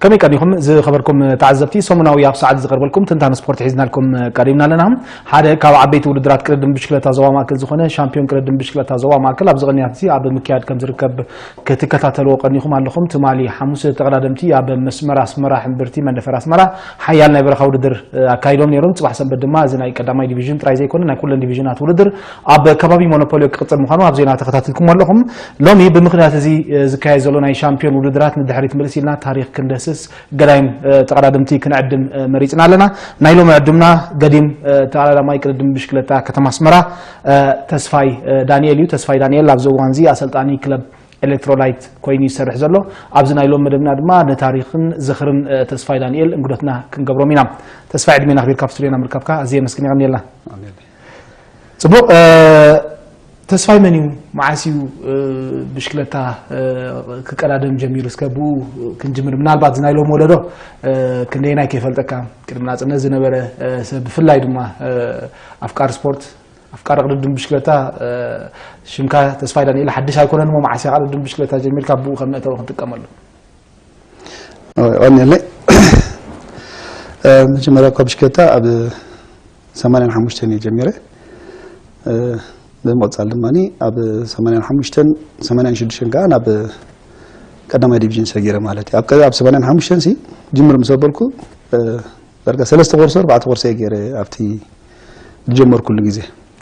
ከመይ ቀኒኹም ዝኸበርኩም ተዓዘብቲ? ሰሙናዊ ኣብ ሰዓት ዝቐርበልኩም ትንታነ ስፖርት ሒዝናልኩም ቀሪብና ኣለና። ሓደ ካብ ዓበይቲ ውድድራት ቅድድም ብሽክለታ ዞባ ማእከል ዝኾነ ሻምፒዮን ቅድድም ብሽክለታ ዞባ ማእከል ኣብዚ ቅንያት እዚ ኣብ ምክያድ ከም ዝርከብ ክትከታተልዎ ቀኒኹም ኣለኹም። ትማሊ ሓሙስ ተቐዳደምቲ ኣብ መስመር ኣስመራ ሕምብርቲ መንደፈር ኣስመራ ሓያል ናይ በረኻ ውድድር ኣካይዶም ነይሮም። ጽባሕ ሰንበት ድማ እዚ ናይ ቀዳማይ ዲቪዥን ጥራይ ዘይኮነ ናይ ኩለን ዲቪዥናት ውድድር ኣብ ከባቢ ሞኖፖልዮ ክቕጽል ምዃኑ ኣብ ዜና ተኸታቲልኩም ኣለኹም። ሎሚ ብምኽንያት እዚ ዝካየድ ዘሎ ናይ ሻምፒዮን ውድድራት ንድሕሪት ምልስ ኢልና ታሪኽ ክንደስስ ገዳይም ተቐዳደምቲ ክንዕድም መሪጽና ኣለና። ናይ ሎሚ ዕድምና ገዲም ተቐዳዳማይ ቅድድም ብሽክለታ ከተማ ኣስመራ ተስፋይ ዳንኤል እዩ። ተስፋይ ዳንኤል ኣብዚ እዋን እዚ ኣሰልጣኒ ክለብ ኤሌክትሮላይት ኮይኑ ይሰርሕ ዘሎ። ኣብዚ ናይ ሎም መደብና ድማ ንታሪኽን ዝኽርን ተስፋይ ዳንኤል እንግዶትና ክንገብሮም ኢና። ተስፋይ ዕድሜና ኣኽቢርካ ኣብ ስቱድዮና ምርካብካ ኣዝየ የመስግን። የቐንየልና። ጽቡቕ። ተስፋይ መን እዩ? መዓስ እዩ ብሽክለታ ክቀዳደም ጀሚሩ? እስከ ብኡ ክንጅምር። ምናልባት ናይ ሎም ወለዶ ክንደየናይ ከይፈልጠካ፣ ቅድሚ ናጽነት ዝነበረ ሰብ፣ ብፍላይ ድማ ኣፍቃሪ ስፖርት፣ ኣፍቃሪ ቅድድም ብሽክለታ፣ ሽምካ ተስፋይ ዳንኤል ሓድሽ ኣይኮነን እሞ፣ መዓስ ኢኻ ቅድድም ብሽክለታ ጀሚርካ? ብኡ ከም መእተዊ ክንጥቀመሉ። ቀኒለይ። መጀመርያ እኳ ብሽክለታ ኣብ ሰማንያን ሓሙሽተን እየ ጀሚረ። ብምቕፃል ድማ ኣብ ሰማንያን ሓሙሽተን ሰማንያን ሽዱሽተን ከዓ ናብ ቀዳማይ ዲቪዥን ሰጊረ ማለት እዩ። ኣብ ቀ- ኣብ ሰማንያን ሓሙሽተን ሲ ጅምር ምስ ኣበልኩ ዳርጋ ሰለስተ ኮርሶ ኣርባዕተ ኮርሶ እየ ገይረ ኣብቲ ዝጀመርኩሉ ግዜ።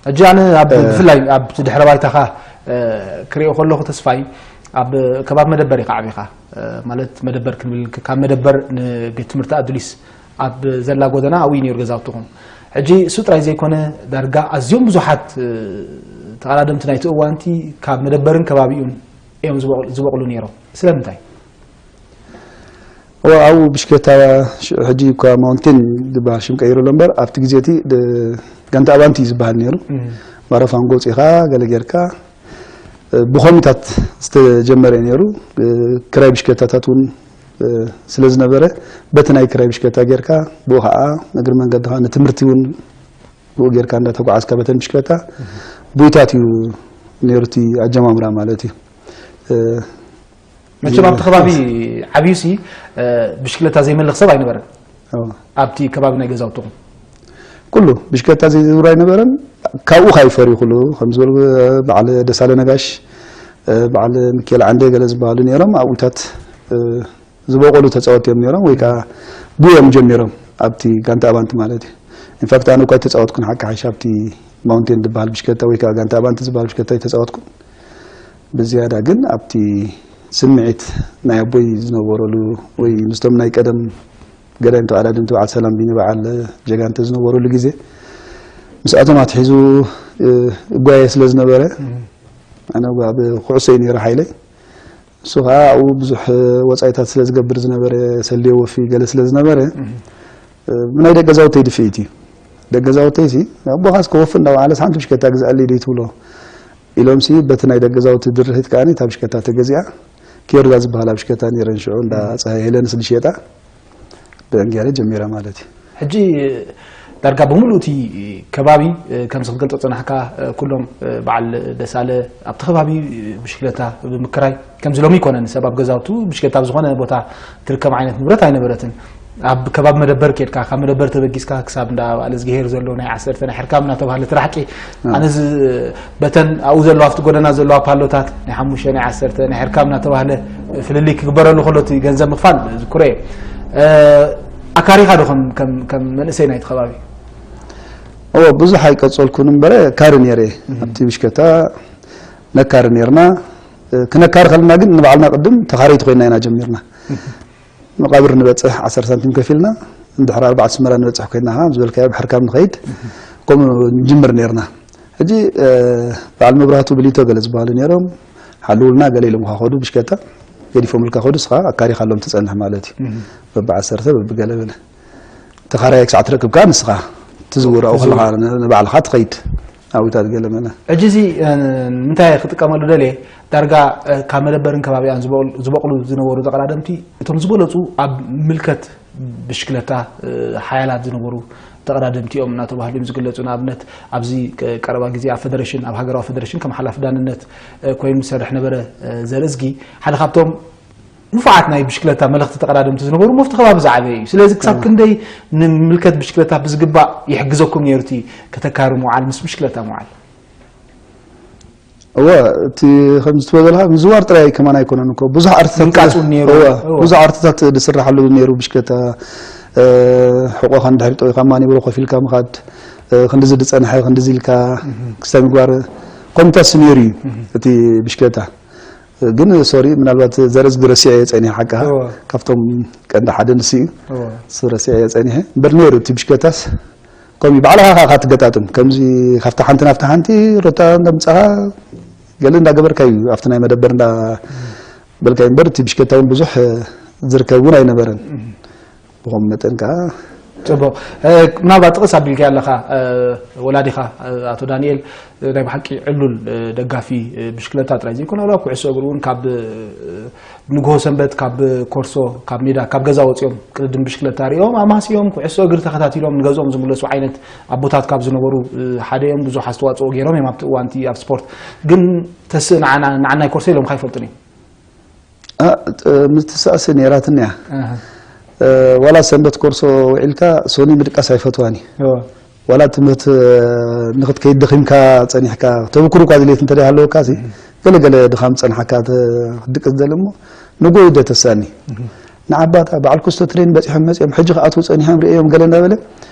ሕጂ ኣነ ኣብ ብፍላይ ኣብ ድሕረ ባይታኻ ክሪኦ ከለኹ ተስፋይ ኣብ ከባቢ መደበር ኢኻ ዓቢኻ፣ ማለት መደበር ክንብል ካብ መደበር ንቤት ትምህርቲ ኣዱሊስ ኣብ ዘላ ጎደና ኣብኡ እዩ ነይሩ ገዛውትኹም። ሕጂ እሱ ጥራይ ዘይኮነ ዳርጋ ኣዝዮም ብዙሓት ተቐዳደምቲ ናይቲ እዋንቲ ካብ መደበርን ከባቢኡን እዮም ዝበቑሉ ነይሮም። ስለምንታይ? ኣብኡ ብሽክለታ ሽዑ ሕጂ እኳ ማውንቴን ዝበሃል ሽም ቀይሩ ኣሎ እምበር ኣብቲ ግዜ እቲ ጋንታ ኣባንቲ እዩ ዝበሃል ነይሩ። ማራፋን ጎፂኻ ገለ ጌርካ ብኮሚታት ዝተጀመረ ነይሩ። ክራይ ብሽክለታታት እውን ስለ ዝነበረ በቲ ናይ ክራይ ብሽክለታ ጌርካ ብኡ ከዓ እግሪ መንገድኻ ንትምህርቲ እውን ብኡ ጌርካ እንዳተጓዓዝካ በተን ብሽክለታ ቡይታት እዩ ነይሩ እቲ ኣጀማምራ ማለት እዩ። መቸም ኣብቲ ከባቢ ዓብዩሲ ብሽክለታ ዘይመልኽ ሰብ ኣይነበረን። ኣብቲ ከባቢ ናይ ገዛውትኹም ኩሉ ብሽክለታ ዘይዝውር ኣይነበረን። ካብኡ ካይፈር ይኽሉ ከም ዝበሉ በዓል ደሳለ ነጋሽ፣ በዓል ሚካኤል ዓንደ ገለ ዝበሃሉ ነይሮም ኣብኡታት ዝበቆሉ ተፃወት እዮም ነይሮም ወይ ከዓ ብኡ እዮም ጀሚሮም ኣብቲ ጋንታ ኣባንቲ ማለት እዩ። ኢንፋክት ኣነ እኳ ኣይተፃወትኩን ሓቂ ሓይሽ ኣብቲ ማውንቴን ዝበሃል ብሽክለታ ወይ ከዓ ጋንታ ኣባንቲ ዝበሃል ብሽክለታ ኣይተፃወትኩን። ብዝያዳ ግን ኣብቲ ስምዒት ናይ ኣቦይ ዝነበረሉ ወይ ምስቶም ናይ ቀደም ገዳይም ተቐዳደምቲ በዓል ሰላም ቢኒ በዓል ጀጋንተ ዝነበረሉ ግዜ ምስኣቶም ኣትሒዙ እጓየ ስለ ዝነበረ ኣነ ኣብ ኩዕሶ እዩ ነይረ ሓይለይ። እሱ ከዓ ኣብኡ ብዙሕ ወፃኢታት ስለ ዝገብር ዝነበረ ሰልዮ ወፊ ገለ ስለ ዝነበረ ብናይ ደገ ዛውተይ ድፍኢት እዩ። ደገ ዛውተይ ሲ ኣቦኻስ ከወፊ እንዳበዓለስ ሓንቲ ብሽከታ ግዝኣለይ ደይ ትብሎ ኢሎም ሲ በቲ ናይ ደገ ዛውቲ ድርሒት ከዓ እታ ብሽከታ ተገዚኣ ኪዮርዳ ዝበሃላ ብሽከታ ነይረን ሽዑ እንዳ ፀሃይ ሄለንስ ዝሸጣ ብእንጌረ ጀሚረ ማለት እዩ። ሕጂ ዳርጋ ብምሉእ እቲ ከባቢ ከምዚ ክትገልጾ ጸናሕካ ኩሎም በዓል ደሳለ ኣብቲ ከባቢ ብሽክለታ ብምክራይ ከምዚ ሎሚ ይኮነን ሰብ ኣብ ገዛውቱ ብሽክለታ ኣብ ዝኾነ ቦታ ትርከብ ዓይነት ንብረት ኣይነበረትን። ኣብ ከባቢ መደበር ኬድካ ካብ መደበር ተበጊስካ ክሳብ እንዳ በዓል እዝግሄር ዘሎ ናይ ዓሰርተ ናይ ሕርካም እናተባህለ ትራሕቂ ኣነ በተን ኣብኡ ዘለዋ ኣብቲ ጎደና ዘለዋ ፓሎታት ናይ ሓሙሽተ ናይ ዓሰርተ ናይ ሕርካም እናተባህለ ፍልልይ ክግበረሉ ከሎ እቲ ገንዘብ ምኽፋል ዝኩረ እየ። ኣካሪኻ ዶ ከም ከም ከም መንእሰይ ናይቲ ከባቢ? እዎ ብዙሕ ኣይቀጸልኩን እምበረ ካሪ ነይረ ኣብቲ ብሽከታ ነካሪ ነርና ክነካሪ ከለና ግን ንባዕልና ቅድም ተኻረይቲ ኮይና ኢና ጀሚርና። መቓብር ንበጽሕ ዓሰርተ ሳንቲም ከፊልና እንድሕር ኣርባዕተ ኣስመራ ንበጽሕ ኮይና ኸዓ ምስ በልካዮ ብሕርካም ንኸይድ ከምኡ ንጅምር ነርና። ሕጂ በዓል መብራህቱ ብሊቶ ገለ ዝበሃሉ ነይሮም ሓልውልና ገለ ኢሎም ካ ከዱ ብሽከታ ገዲፎምልካ ከዱ እስኻ ኣካሪኻሎም ትጸንሕ ማለት እዩ። በብዓሰርተ በብገለ በለ ተኻራያይ ክሳዕ ትረክብ ከዓ ንስኻ ትዝውር ኣብኡ ከለኻ ንባዕልኻ ትኸይድ ኣብታት ገለ መለ። ሕጂ እዚ ንምንታይ ክጥቀመሉ ደልየ ዳርጋ ካብ መደበርን ከባቢኣን ዝበቕሉ ዝነበሩ ተቐዳደምቲ እቶም ዝበለፁ ኣብ ምልከት ብሽክለታ ሓያላት ዝነበሩ ተቐዳደምቲ እዮም እናተባህሉ እዮም ዝግለፁ። ንኣብነት ኣብዚ ቀረባ ግዜ ኣብ ፈደረሽን ኣብ ሃገራዊ ፈደረሽን ከም ሓላፊ ዳንነት ኮይኑ ዝሰርሕ ነበረ ዘርእዝጊ ሓደ ካብቶም ንፉዓት ናይ ብሽክለታ መለኽቲ ተቐዳደምቲ ዝነበሩ፣ ሞፍቲ ከባቢ ዝዓበየ እዩ። ስለዚ ክሳብ ክንደይ ንምልከት ብሽክለታ ብዝግባእ ይሕግዘኩም ነይሩ እቲ ከተካሪ ምውዓል፣ ምስ ብሽክለታ ምውዓል? እወ፣ እቲ ከምዚ ትበልካ ምዝዋር ጥራይ ከማን ኣይኮነን እኮ፣ ብዙሕ ኣርትታት ምንቃጽ እውን ነይሩ። እወ፣ እወ። ብዙሕ ኣርትታት ዝስራሓሉ ነይሩ። ብሽከታ ሕቆኻ እንድሕር ጠዊኻ ማን ይብሎ ኮፍ ኢልካ ምኻድ፣ ክንድዚ ዝጸንሐ ክንድዚ ኢልካ ክስታይ ምግባር ኮሚታስ ነይሩ እዩ። እቲ ብሽከታ ግን ሶሪ፣ ምናልባት ዘረዝግ ረሲዐ እየ ጸኒሐ ሓቅኻ። እወ። ካብቶም ቀንዲ ሓደ ንሱ እዩ። እወ። እሱ ረሲዐ እየ ጸኒሐ። እምበር ነይሩ እቲ ብሽከታስ፣ ከምኡ ባዕልኻ ኻኻ ትገጣጥም። ከምዚ ካብታ ሓንቲ ናብታ ሓንቲ ሮታ እንዳምጻኻ ገለ እንዳገበርካ እዩ ኣብቲ ናይ መደበር እንዳ በልካ እዩ። እምበር እቲ ብሽከታ እውን ብዙሕ ዝርከብ እውን ኣይነበረን። ብኸም መጠን ከዓ ጽቡቕ። እ፣ ምናልባት ጥቕስ ኣቢልካ ኣለኻ፣ እ፣ ወላዲኻ፣ እ፣ ኣቶ ዳንኤል፣ እ፣ ናይ ብሓቂ ዕሉል፣ እ፣ ደጋፊ፣ እ፣ ብሽክለታ ጥራይ ዘይኮነ፣ ዋላ ኩዕሶ እግሪ እውን ካብ፣ እ፣ ንግሆ ሰንበት ካብ ኮርሶ፣ ካብ ሜዳ፣ ካብ ገዛ ወጺኦም ቅድድም ብሽክለታ ሪኦም ኣማሲዮም ኩዕሶ እግሪ ተኸታቲሎም ንገዝኦም ዝምለሱ ዓይነት ኣቦታት ካብ ዝነበሩ፣ እ፣ ሓደ እዮም። ብዙሕ ኣስተዋጽኦ ገይሮም እዮም ኣብቲ እዋንቲ ኣብ ስፖርት። ግን ተስእ ንዓና፣ ንዓናይ ኮርሶ ኢሎም ከይፈልጡን እዮም። እ፣ እ፣ ምትሳእሲ ነይራትኒ እያ። ኣህ። እ፣ ዋላ ሰንበት ኮርሶ ውዒልካ ሶኒ ምድቃስ ኣይፈትዋን እዩ። እወ። ዋላ ትምህርቲ ንክትከይድ ደኺምካ ጸኒሕካ፣ ተብኩር እኳ ድሌት እንተ ሃለወካ ሲ፣ ገለ ገለ ድኻም ጸንሓካ ተ-፣ ክትድቅስ ደለ እሞ፣ ንጎይ ደ ተሳኒ። ንዓባታ በዓል ኩስቶ ትሬን በጺሖም መጺኦም፣ ሕጂ ክኣትዉ ጸኒሖም ርእዮም ገለ እናበለ፣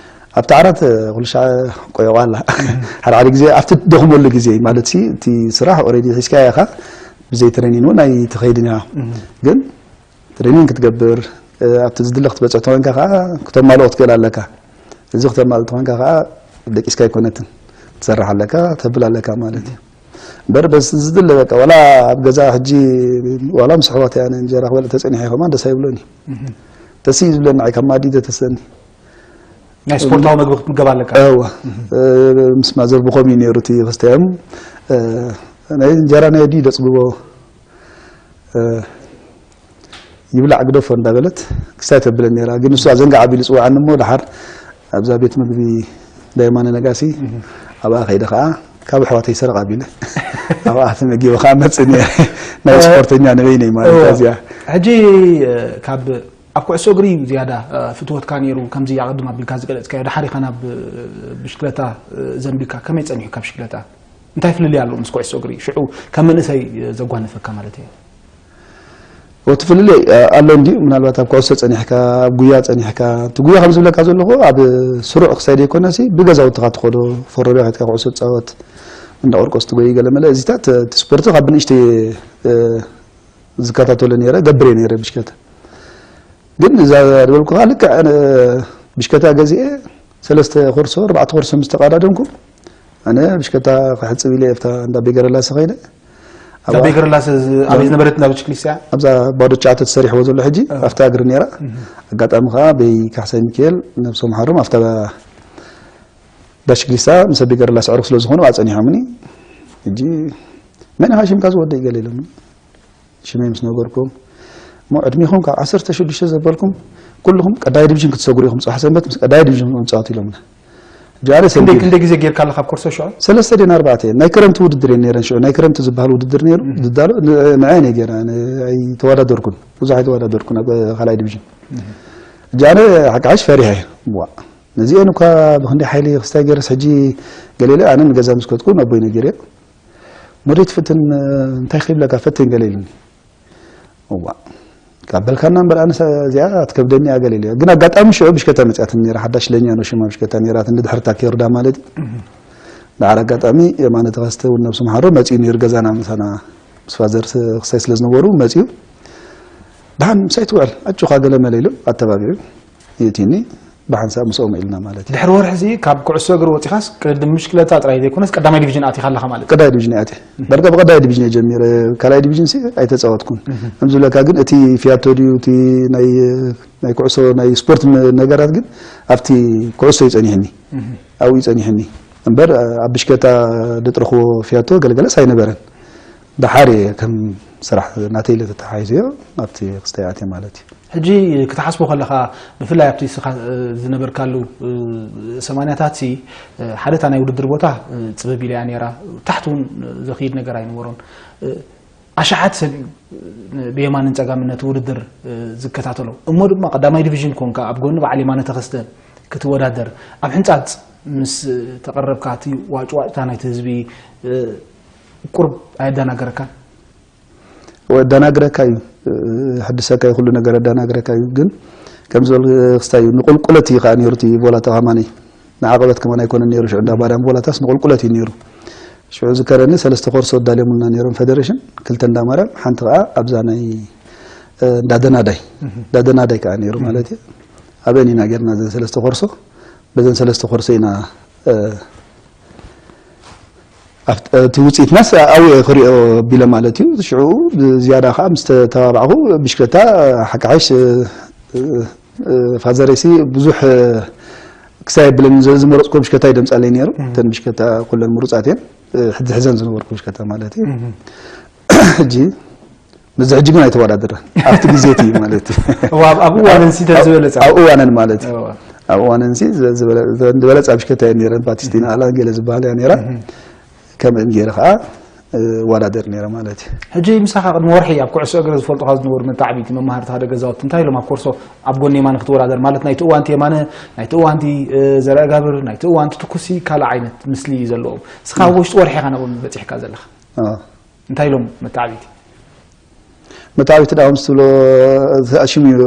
ኣብቲ ዓራት ኩሉ ሻዕ ቆየቋ ኣላ። ሓደ ሓደ ግዜ ኣብቲ ትደኽመሉ ግዜ ማለት ሲ፣ እቲ ስራሕ ኦሬዲ ሒዝካዮ ኢኻ፣ ብዘይ ትሬኒን እውን ኣይትኸይድን ኢኻ። ግን ትሬኒን ክትገብር፣ እ፣ ኣብቲ ዝድለ ክትበጽሕ ተኾይንካ ከዓ ክተማልኦ ክትክእል ኣለካ። እዚ ክተማልኦ ተኾይንካ ከዓ ደቂስካ ኣይኮነትን። ትሰርሕ ኣለካ፣ ተብል ኣለካ ማለት እዩ። እምበር በስ ዝድለ በቃ፣ ዋላ ኣብ ገዛ ሕጂ፣ ዋላ ምስ ኣሕዋተይ ኣነ እንጀራ ክበልዕ ተጸኒሐ ከማን ደስ ኣይብሎን እዩ። ደስ እዩ ዝብለኒ፣ ዓይ ካብ ማዲ ተተሰኒ። ናይ ስፖርታዊ መግቢ ክትምገብ ኣለካ። እወ። እ፣ ምስ ማዘር ብኸምኡ እዩ ነይሩ እቲ ክስታዮም። እ፣ ናይ እንጀራ ናይ ኣዲኡ ደጽግቦ፣ እ፣ ይብላዕ ግደፎ እንዳበለት ክስታይ ተብለን ነይራ። ግን ንሱ ኣዘንጋዕ ኣቢሉ ጽውዓኒ እሞ፣ ደሓር ኣብዛ ቤት ምግቢ ዳይማነ ነጋሲ፣ ኣብኣ ከይደ ከዓ ካብ ኣሕዋተይ ሰረቕ ኣቢለ ኣብኣ ተመጊበ ከዓ መጽእ ነይረ። ናይ ስፖርተኛ ንበይነይ ማለት እያ እዚኣ። ሕጂ፣ እ፣ ካብ ኣብ ኩዕሶ እግሪ እዩ ዝያዳ፣ እ፣ ፍትወትካ ነይሩ፣ ከምዚ ኣቐድም ኣቢልካ ዝገለጽካዮ፣ ደሓር ኢኻ ናብ፣ እ፣ ብሽክለታ፣ እ፣ ዘንቢልካ። ከመይ ጸኒሑ ካብ ብሽክለታ? እንታይ ፍልልይ ኣለዎ ምስ ኩዕሶ እግሪ? ሽዑ ከም መንእሰይ፣ እ፣ ዘጓነፈካ ማለት እዩ። እቲ ፍልልይ፣ እ፣ ኣሎ እንድዩ። ምናልባት ኣብ ኩዕሶ ጸኒሕካ፣ ኣብ ጉያ ጸኒሕካ፣ እቲ ጉያ ከም ዝብለካ ዘለኹ ኣብ ስሩዕ ክሳይ ዘይኮነሲ ብገዛውትኻ ትኸዶ፣ ፈረዶ ከድካ ኩዕሶ ትጻወት፣ እንዳ ቆርቆስ ትጎይ ገለ መለ፣ እዚታት፣ እ፣ እቲ ስፖርት ካብ ብንእሽተይ፣ እ፣ ዝከታተሎ ነይረ፣ ገብር እየ ነይረ ብሽከታ። ግን እዛ ዝበልኩኻ ልክዕ፣ እ፣ ብሽከታ ገዚኤ ሰለስተ ኮርሶ፣ ኣርባዕተ ኮርሶ ምስ ተቐዳደምኩ፣ ኣነ ብሽከታ ክሕጽብ ኢለ ኣብታ እንዳ ቤገረላሰ ከይደ። እዛ ቤገረላሰ ዝ-፣ ኣበይ ዝነበረት እንዳ ብሽክሊስያ? ኣብዛ ባዶ ትሽዓተ ተሰሪሕዎ ዘሎ ሕጂ፣ ኣብታ እግሪ ነይራ። ኣጋጣሚ ከኣ በይ ካሕሳይ ሚካኤል ነብሶም ሓሮም ኣብታ ባሽክሊሳ ምስ ቤገረላሰ ዕሩኽ ስለ ዝኾኑ ኣጸኒሖምኒ። ሕጂ መን ኢኻ ሽምካ ዝወደይ ገለ ኢሎምኒ። ሽመይ ምስ ነገርኩም፣ እሞ ዕድሜኹም ካብ ዓሰርተ ሽዱሽተ ዘበልኩም ኩልኹም ቀዳይ ዲቪዥን ክትሰግሩ ኢኹም፣ ጽባሕ ሰንበት ምስ ቀዳይ ዲቪዥን ክትጻወቱ ኢሎምና። ሕጂ ኣነ ክንደይ፣ ሰንቢደ። ክንደይ ግዜ ጌርካ ኣለኻ ኣብ ኮርሶ ሽዑ? ሰለስተ ድየን ኣርባዕተ እየን። ናይ ክረምቲ ውድድር እየን ነይረን ሽዑ። ናይ ክረምቲ ዝበሃል ውድድር ነይሩ፣ ዝዳሎ፣ ን-፣ ንዐን እየ ጌራ፣ ን-፣ ኣይተወዳደርኩን፣ ብዙሕ ኣይተወዳደርኩን ኣብ ካልኣይ ዲቪዥን። ሕጂ ኣነ ሓቂ ሓሽ ፈሪሐ እየ። ዋ፣ ነዚአን እኳ ብኽንደይ ሓይሊ ክስታይ ገይረስ ሕጂ ገለ ኢለ፣ ኣነ ንገዛ ምስ ከድኩ ነቦይ ነጊረዮ። ሞዴ ትፍትን፣ እንታይ ክብለካ፣ ፈትን ገለ ኢሉኒ። እዋ፣ ካብ በልካና እምበር ኣነስ እዚኣ ኣትከብደኒ እያ ገለ ኢለ። ግን ኣጋጣሚ ሽዑ ብሽከታ መጺኣትኒ ነይራ፣ ሓዳሽ ለኛ ነው ሽማ ብሽከታ ነይራትኒ፣ ድሕርታ ኬርዳ ማለት እዩ። ደሓር ኣጋጣሚ የማነ ተኸስተ እውን ነብሱ መሓሮ መጺኡ ነይሩ ገዛና ምሳና፣ ምስ ፋዘር ክሳይ ስለ ዝነበሩ መጺኡ። ደሓን ምሳይ ትውዕል፣ ኣጆኻ ገለ መለ ኢሉ ኣተባቢዑ። የእትዩኒ፣ ብሓንሳብ ምስኦም ውዒልና ማለት እዩ። ድሕሪ ወርሒ እዚ ካብ ኩዕሶ እግሪ ወጺኻስ ቅድም ብሽክለታ ጥራይ ዘይኮነስ ቀዳማይ ዲቪዥን ኣቲኻ ኣለኻ ማለት እዩ? ቀዳማይ ዲቪዥን እየ ኣትየ። በርጋ ብቐዳማይ ዲቪዥን እየ ጀሚረ። ካልኣይ ዲቪዥን ሲ ኣይተጻወትኩን። ከም ዝብለካ ግን እቲ ፊያቶ ድዩ፣ እቲ ናይ፣ ናይ ኩዕሶ፣ ናይ ስፖርት ነ-፣ ነገራት ግን ኣብቲ ኩዕሶ እዩ ጸኒሕኒ። ኣብኡ እዩ ጸኒሕኒ። እምበር ኣብ ብሽከታ ደጥረኽዎ ፊያቶ ገለገለስ ኣይነበረን። ደሓር እየ ከም ስራሕ ናተይ ኢለ ተተሓሒዘዮ ኣብቲ ክስታይ ኣትየ ማለት እዩ። ሕጂ ክትሓስቦ ከለኻ፣ ብፍላይ ኣብቲ እስኻ፣ እ፣ ዝነበርካሉ፣ እ፣ ሰማንያታት ሲ፣ እ፣ ሓደታ ናይ ውድድር ቦታ፣ እ፣ ጽብብ ኢላ እያ ነይራ። ታሕቲ እውን፣ እ፣ ዘኽይድ ነገር ኣይነበሮን። እ፣ ኣሽሓት ሰብ እዩ ብየማንን ጸጋምን ነቲ ውድድር ዝከታተሎ። እሞ ድማ ቀዳማይ ዲቪዥን ኮንካ ኣብ ጎኒ በዓል የማነ ተኸስተ ክትወዳደር ኣብ ሕንጻጽ ምስ ተቐረብካ እቲ ዋጭዋጭታ ናይቲ ህዝቢ ቁርብ ኣየደናገረካን? ወዳናግረካ እዩ ሕድሰካ ኩሉ ነገር ኣዳናግረካ እዩ። ግን ከም ዝበል ክስታይ እዩ ንቁልቁለት እዩ ከዓ ነይሩ እቲ ቦላታ ከማኒ ንዓቐበት ከማን ኣይኮነን ነይሩ። ሽዑ እንዳ ባርያም ቦላታስ ንቁልቁለት እዩ ነይሩ። ሽዑ ዝከረኒ ሰለስተ ኮርሶ ኣዳልዮምልና ነይሮም ፌደሬሽን፣ ክልተ እንዳ ማርያም፣ ሓንቲ ከዓ ኣብዛ ናይ እንዳደናዳይ እንዳደናዳይ ከዓ ነይሩ ማለት እዩ። ኣበን ኢና ጌርና ዘን ሰለስተ ኮርሶ፣ በዘን ሰለስተ ኮርሶ ኢና እቲ ውፅኢትናስ ኣብኡ እየ ክሪኦ ቢለ ማለት እዩ። ሽዑ ብዝያዳ ከዓ ምስ ተተባባዕኩ ብሽክለታ ሓካሓሽ ፋዘረይሲ ብዙሕ ክሳይ የብለኒ ዝመረፅኩ ብሽክለታ ይደምፃለይ ነይሩ። እተን ብሽክለታ ኩለን ምሩፃት እየን ሕዚ ሕዘን ዝነበርኩ ብሽክለታ ማለት እዩ። ሕጂ ምስዚ ሕጂ ግን ኣይተወዳደረን ኣብቲ ግዜ እቲ ማለት እዩ። ኣብ እዋነን ሲ ዝበለፀ ኣብ እዋነን ማለት እዩ። ኣብ እዋነን ሲ ዝበለፃ ብሽክለታ እየን ነይረን ፓቲስቲና ኣላን ገለ ዝበሃል እያ ነይራ። ከምእን ገይረ ከዓ እወዳደር ነይረ ማለት እዩ። ሕጂ ምሳኻ ቅድሚ ወርሒ ኣብ ኩዕሶ እግሪ ዝፈልጡኻ ዝነበሩ መተዓብይቲ መማህርቲ ሓደ ገዛውቲ እንታይ ኢሎም ኣብ ኮርሶ ኣብ ጎኒ የማነ ክትወዳደር ማለት ናይቲ እዋንቲ የማነ ናይቲ እዋንቲ ዘርአጋብር ናይቲ እዋንቲ ትኩሲ ካልእ ዓይነት ምስሊ እዩ ዘለዎም። እስኻ ኣብ ውሽጢ ወርሒ ኢኻ ናብኦም በፂሕካ ዘለኻ። እንታይ ኢሎም መተዓብይቲ? መታዊት ዳኦም ዝትብሎ ተኣሽሙ እዩ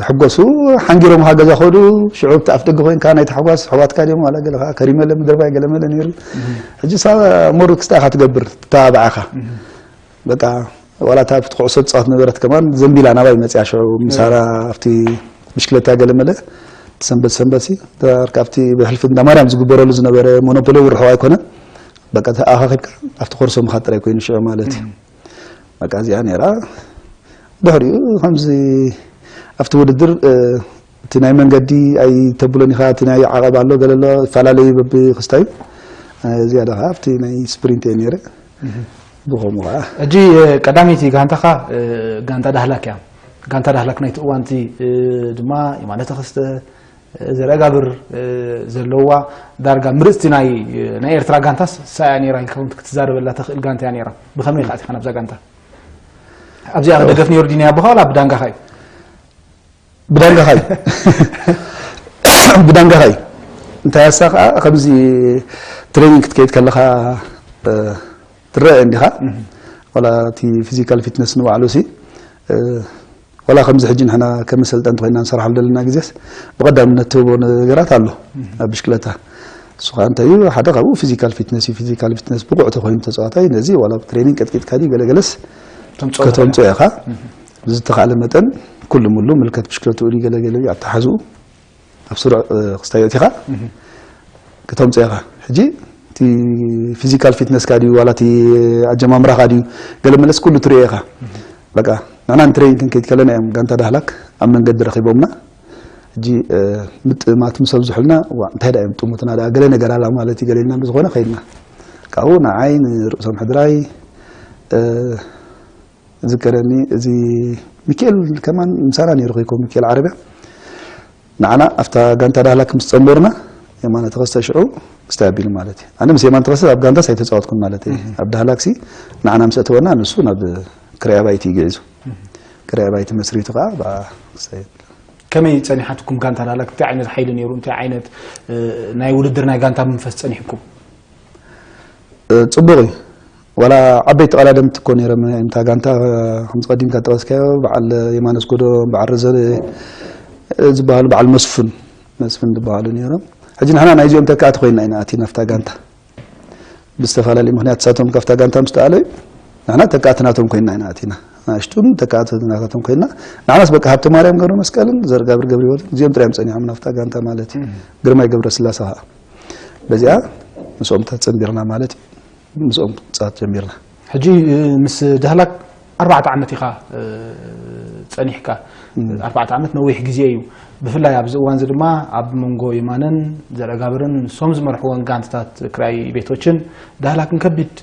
ሕጎሱ ሓንጊሮም ሃ ገዛ ኸዱ ሽዑ ኣብቲ ኣፍ ደገ ኮይንካ ናይ ታሕጓስ ኣሕዋትካ ድዮም ዋላ ገለ ከዓ ከሪመለ ምድርባይ ገለ መለ ነይሩ። ሕጂ ሳ ሞር ክስታይ ኢኻ ትገብር ተባብዓኻ በቃ ዋላ እታ ኣብቲ ኩዕሶ ትፃወት ነበረት ከማን ዘንቢላ ናባይ መፅያ ሽዑ ምሳራ ኣብቲ ብሽክለታ ገለ መለ ሰንበት ሰንበት ሲ ዳርካ ኣብቲ ብሕልፊ እንዳ ማርያም ዝግበረሉ ዝነበረ ሞኖፖሊ ውርሑ ኣይኮነን። በቃ ተኣኻኺብካ ኣብቲ ኮርሶ ምኻድ ጥራይ ኮይኑ ሽዑ ማለት እዩ። በቃ እዚኣ ነይራ። ድሕሪኡ ከምዚ ኣብቲ ውድድር እቲ ናይ መንገዲ ኣይተብሎን ኢኻ፣ እቲ ናይ ዓቐብ ኣሎ ገለ ኣሎ፣ ይፈላለዩ በብክስታዩ። እዚኣ ደኻ ኣብቲ ናይ ስፕሪንት እየ ነይረ። ብኸምኡ ከዓ ሕጂ ቀዳመይቲ ጋንታኻ ጋንታ ዳህላክ እያ። ጋንታ ዳህላክ ናይቲ እዋንቲ ድማ የማነ ተኸስተ ዘረጋብር ዘለዋ ዳርጋ ምርፅቲ ናይ ናይ ኤርትራ ጋንታስ ሳያ ነይራ ኢልካ ክትዛረበላ ተኽእል ጋንታ እያ ነይራ። ብኸመይ ኢኻ ኣቲኻ ናብዛ ጋንታ? ኣብዚኣ ደገፍ ነይሩ ድዩ ናይ ኣቦኻ ዋላ ብዳንጋኻ እዩ? ብዳንጋኻ እዩ። ብዳንጋኻ እዩ። እንታይ ኣሳ ከዓ ከምዚ ትሬኒንግ ክትከይድ ከለኻ ትረአ እንዲኻ ዋላ እቲ ፊዚካል ፊትነስ ንባዕሉ ሲ ዋላ ከምዚ ሕጂ ንሕና ከም መሰልጠንቲ ኮይና ንሰርሓሉ ዘለና ግዜስ ብቐዳምነት ትህቦ ነገራት ኣሎ ኣብ ብሽክለታ። እሱ ከዓ እንታይ እዩ ሓደ ካብኡ ፊዚካል ፊትነስ እዩ። ፊዚካል ፊትነስ ብቑዕ ተኮይኑ ተፃዋታይ ነዚ ዋላ ትሬኒንግ ቀጥቂጥካ ድዩ ገለገለስ ከተምፅኦ ኢኻ። ብዝተኻእለ መጠን ኩሉ ሙሉ ምልከት ብሽክለትኡ ድዩ ገለገለ እዩ ኣተሓዝኡ ኣብ ስሩዕ ክስታይ ኣእቲኻ ከተምፅኦ ኢኻ። ሕጂ እቲ ፊዚካል ፊትነስካ ድዩ ዋላ እቲ ኣጀማምራኻ ድዩ ገለ መለስ ኩሉ ትሪኦ ኢኻ። በቃ ንሕና ንትሬኒንግ ክንከይድ ከለና እዮም ጋንታ ዳህላክ ኣብ መንገዲ ረኺቦምና። ሕጂ ምጥማት ምስ ኣብዝሑልና ዋ እንታይ ዳ እዮም ጥሙትና ዳ ገለ ነገር ኣላ ማለት እዩ ገለ ኢልና ብዝኾነ ከይድና ካብኡ ንዓይ ንርእሶም ሕድራይ ዝከረኒ እዚ ሚካኤል ከማን ምሳና ነይሩ ከይኮ ሚካኤል ዓረብያ ንዓና ኣብታ ጋንታ ዳህላክ ምስ ጸንበሩና የማነ ተኸስተ ሽዑ ክስታይ ኣቢሉ ማለት እዩ። ኣነ ምስ የማነ ተኸስተ ኣብ ጋንታስ ኣይተጻወትኩን ማለት እዩ። ኣብ ዳህላክሲ ንዓና ምስ ኣተወና ንሱ ናብ ክሪያ ባይቲ እዩ ግዒዙ። ክሪያ ባይቲ መስሪቱ ከዓ ብኣ ክስታይ ኣቢሉ። ከመይ ጸኒሓትኩም ጋንታ ዳህላክ? እንታይ ዓይነት ሓይሊ ነይሩ? እንታይ ዓይነት ናይ ውድድር ናይ ጋንታ መንፈስ ጸኒሕኩም? ጽቡቕ እዩ። ዋላ ዓበይቲ ቀዳደምቲ እኮ ነይሮም እታ ጋንታ ከምዚ ቀዲምካ ጠቐስካዮ በዓል የማነ ኣስገዶም በዓል ረዘነ ዝበሃሉ በዓል መስፍን መስፍን ዝበሃሉ ነይሮም። ሕጂ ንሕና ናይዚኦም ተካእቲ ኮይና ኢና ኣቲና ኣብታ ጋንታ ብዝተፈላለዩ ምክንያት ንሳቶም ካብታ ጋንታ ምስ ተኣለዩ ንሕና ተካእቲ ናቶም ኮይና ኢና ኣቲና። ንኣሽቱን ተካእቲ ናታቶም ኮይና ንዓናስ በቃ ሃብተ ማርያም ገብረ መስቀልን ዘርጋብር ገብረ ህይወትን እዚኦም ጥራዮም ጸኒሖም ናብታ ጋንታ ማለት እዩ። ግርማይ ገብረ ስላሰ ከዓ በዚኣ ምስኦም ተጸንቢርና ማለት እዩ። ምስኦም ጻት ጀሚርና። ሕጂ ምስ ዳህላክ ኣርባዕተ ዓመት ኢኻ ጸኒሕካ። ኣርባዕተ ዓመት ነዊሕ ግዜ እዩ። ብፍላይ ኣብዚ እዋን እዚ ድማ ኣብ መንጎ የማነን ዘረጋብርን ንሶም ዝመርሕወን ጋንትታት ክራይ ቤቶችን ዳህላክን ከቢድ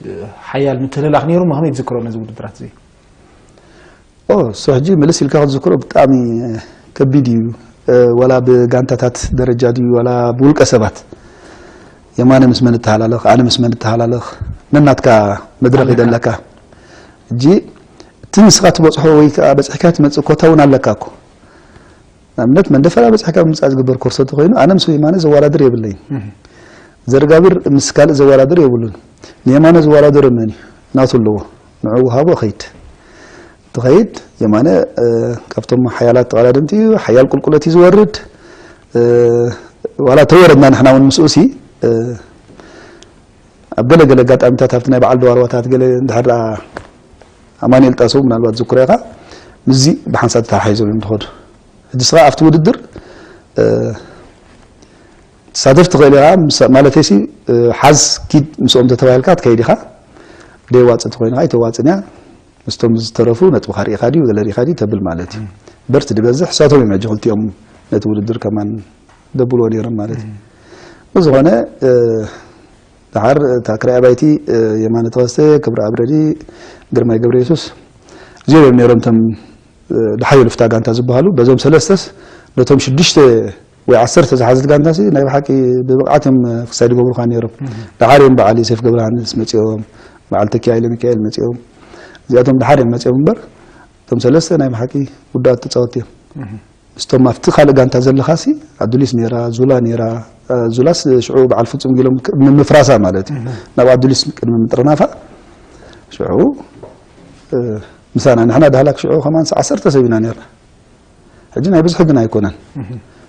ሓያል ምትህልላኽ ነይሩ። ከመይ ትዝክሮ ነዚ ውድድራት እዚ? እሱ ሕጂ ምልስ ኢልካ ክትዝክሮ ብጣዕሚ ከቢድ እዩ። ዋላ ብጋንታታት ደረጃ ድዩ ዋላ ብውልቀ ሰባት የማነ ምስ መን እተሃላለኽ ኣነ ምስ መን እተሃላለኽ ነናትካ መድረኽ ይደለካ። ሕጂ ንስኻ ትበጽሖ ወይ ከዓ በጺሕካ ትመጽእ ኮታ እውን ኣለካ እኮ። ንኣብነት መንደፈራ በጺሕካ ምምጻእ ዝግበር ኮርሶ እንተኾይኑ ኣነ ምስ የማነ ዘወዳድር የብለይን። ዘርጋቢር ምስ ካልእ ዘወዳድር የብሉን። ንየማነ ዝወዳደሮ መን እዩ? ናቱ ኣለዎ። ንዑ ውሃቦ ኸይድ። ትኸይድ የማነ ካብቶም ሓያላት ተቐዳደምቲ እዩ። ሓያል ቁልቁለት እዩ ዝወርድ። ዋላ ተወረድና ንሕና እውን ምስኡ ሲ ኣብ ገለ ገለ ኣጋጣሚታት ኣብቲ ናይ በዓል ደዋርዋታት ገለ እንድሕር ደኣ ኣማኑኤል ጣሰው ምናልባት ዝክሮ ኢኻ ምስዚ ብሓንሳብ ተተሓሒዞም እዮም ዝኸዱ። ሕጂ ስኻ ኣብቲ ውድድር ትሳተፍ ትኽእል ኢኻ ማለተይሲ ሓዝ ኪድ ምስኦም ተተባሂልካ ትከይድ ኢኻ። ደይዋፅእ ተኮይንካ ኣይተዋፅን እያ። ምስቶም ዝተረፉ ነጥብኻ ርኢኻ ድዩ ገለ ርኢኻ ድዩ ተብል ማለት እዩ። በርቲ ድበዝሕ እሳቶም እዮም ሕጂ ክልቲኦም ነቲ ውድድር ከማን ደብልዎ ነይሮም ማለት እዩ። ብዝኾነ ድሓር እታ ክራይ ኣባይቲ የማነ ተኸስተ፣ ክብረ ኣብረዲ፣ ግርማይ ገብረ የሱስ እዚኦም እዮም ነይሮም እቶም ድሓይ ልፍታ ጋንታ ዝበሃሉ። በዞም ሰለስተስ ነቶም ሽዱሽተ ወይ ዓሰርተ ዝሓዘት ጋንታ ሲ ናይ ብሓቂ ብብቕዓት እዮም ክሳይ ዝገብሩኻ ነይሮም። ድሓር እዮም በዓል ዮሴፍ ገብረሃንስ መፂኦም፣ በዓል ተኪ ሃይለ ሚካኤል መፂኦም። እዚኣቶም ድሓር እዮም መፂኦም እምበር እቶም ሰለስተ ናይ ብሓቂ ውዱኣት ተፃወትቲ እዮም። ምስቶም ኣብቲ ካልእ ጋንታ ዘለኻሲ ኣዱሊስ ነይራ፣ ዙላ ነይራ። ዙላስ ሽዑ በዓል ፍጹም ጊሎም ምፍራሳ ማለት እዩ። ናብ ኣዱሊስ ቅድሚ ምጥርናፋ ሽዑ ምሳና ንሕና ዳህላክ ሽዑ ከማን ዓሰርተ ሰብ ኢና ነርና። ሕጂ ናይ ብዝሒ ግን ኣይኮነን።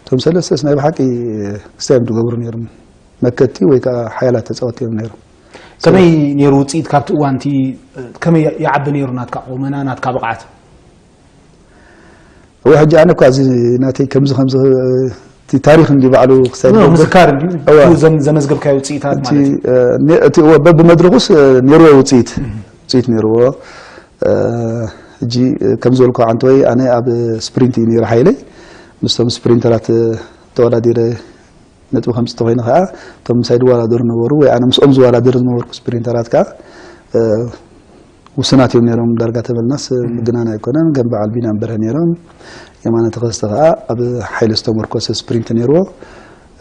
እቶም ሰለስተስ ናይ ብሓቂ ክስታይ እዮም ትገብሩ ነይሮም። መከቲ ወይ ከዓ ሓያላት ተፃወቲ እዮም ነይሮም። ከመይ ነይሩ ውፅኢት ካብቲ እዋንቲ? ከመይ ይዓቢ ነይሩ ናትካ ቁመና ናትካ ብቕዓት? እወ ሕጂ ኣነ እኳ እዚ ናተይ ከምዚ ከምዚ እቲ ታሪኽ እንዲ ባዕሉ ክሳይ ኖ፣ ዝገብር- ምዝካር እንዲ እወ። እቲ ዘም- ዘመዝገብካዮ ውፅኢታት እቲ ማለት እዩ። እ፣ ነ- እቲ እወ በብመድረኹስ እ፣ ነይርዎ ውፅኢት ውፅኢት ነይርዎ። እ፣ ሕጂ እ፣ ከም ዝበልኩ ዓንተወይ ኣነ ኣብ ስፕሪንት እዩ ነይሩ ሓይለይ። ምስቶም ስፕሪንተራት እ፣ ተወዳዲረ ነጥቢ ከምፅእ ተኮይነ ከዓ እቶም ምሳይ ዝወዳደሩ ነበሩ ወይ ኣነ ምስኦም ዝወዳደር ዝነበርኩ ስፕሪንተራት ከዓ እ፣ ውሱናት እዮም ነይሮም። ዳርጋ ተበልናስ ምግናን ኣይኮነን። ከም በዓል ቢንያም በርሀ ነይሮም። የማነ ተኸስተ ከዓ ኣብ ሓይለ ዝተመርኮሰ ስፕሪንት ነይርዎ።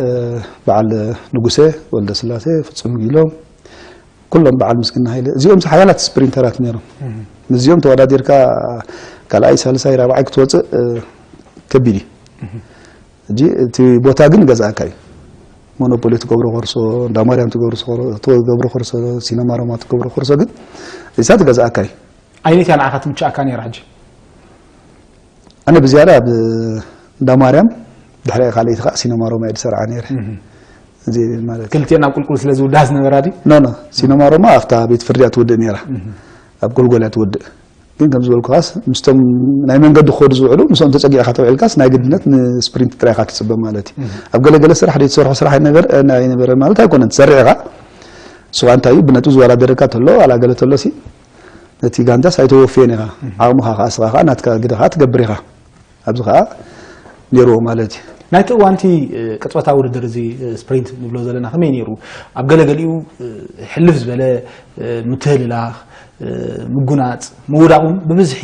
እ፣ በዓል ንጉሴ ወልደ ስላሴ፣ ፍጹም ጊሎም፣ ኩሎም በዓል ምስግና ሃይለ፣ እዚኦም ሓያላት ስፕሪንተራት ነይሮም። ምስዚኦም ተወዳዲርካ ካልኣይ ሳልሳይ ራብዓይ ክትወፅእ እ፣ ከቢድ እዩ። ሕጂ እቲ ቦታ ግን ገዛእካ እዩ። ሞኖፖሊ ትገብሮ ኮርሶ፣ እንዳ ማርያም ትገብሮ ኮርሶ፣ ትገብሮ ኮርሶ፣ ሲነማ ሮማ ትገብሮ ኮርሶ ግን እዚሳ ትገዛእካ እዩ። ኣይነት እያ ንዓኻ ትምችኣካ ነይራ ሕጂ? ኣነ ብዝያዳ ኣብ እንዳ ማርያም ድሕሪኣ ካልኣይቲ ከዓ ሲነማ ሮማ እየ ዝሰርዓ ነይረ። እዚ ማለት ክልቲኤን ኣብ ቁልቁል ስለ ዝውድኣ ዝነበራ ድዩ? ኖ ኖ፣ ሲነማ ሮማ ኣብታ ቤት ፍርዲ እያ ትውድእ ነይራ። ኣብ ጎልጎል እያ ትውድእ። ግን ከም ዝበልኩኻስ ምስቶም ናይ መንገዲ ክኸዱ ዝውዕሉ ምስኦም ተፀጊዕካ ተውዒልካስ ናይ ግድነት ንስፕሪንት ጥራይ ኢኻ ትፅበ ማለት እዩ። ኣብ ገለገለ ስራሕ ዘይትሰርሖ ስራሕ ኣይነበረ- ኣይነበረ ማለት ኣይኮነን። ትሰርሕ ኢኻ። ንሱ ከዓ እንታይ እዩ ብነጥቢ ዝወዳደረካ ተሎ ዋላ ገለ ተሎ ሲ ነቲ ጋንታስ ኣይተወፍዮን ኢኻ። ዓቕምኻ ከዓ ስኻ ከዓ ናትካ ግደ ከዓ ትገብር ኢኻ። ኣብዚ ከዓ ነይርዎ ማለት እዩ። ናይቲ እዋንቲ እ፣ ቅጽበታዊ ውድድር እዚ እ፣ ስፕሪንት ንብሎ ዘለና ከመይ ነይሩ? ኣብ ገለገሊኡ እ፣ ሕልፍ ዝበለ እ፣ ምትህልላኽ እ፣ ምጉናጽ ምውዳቕ እውን ብብዝሒ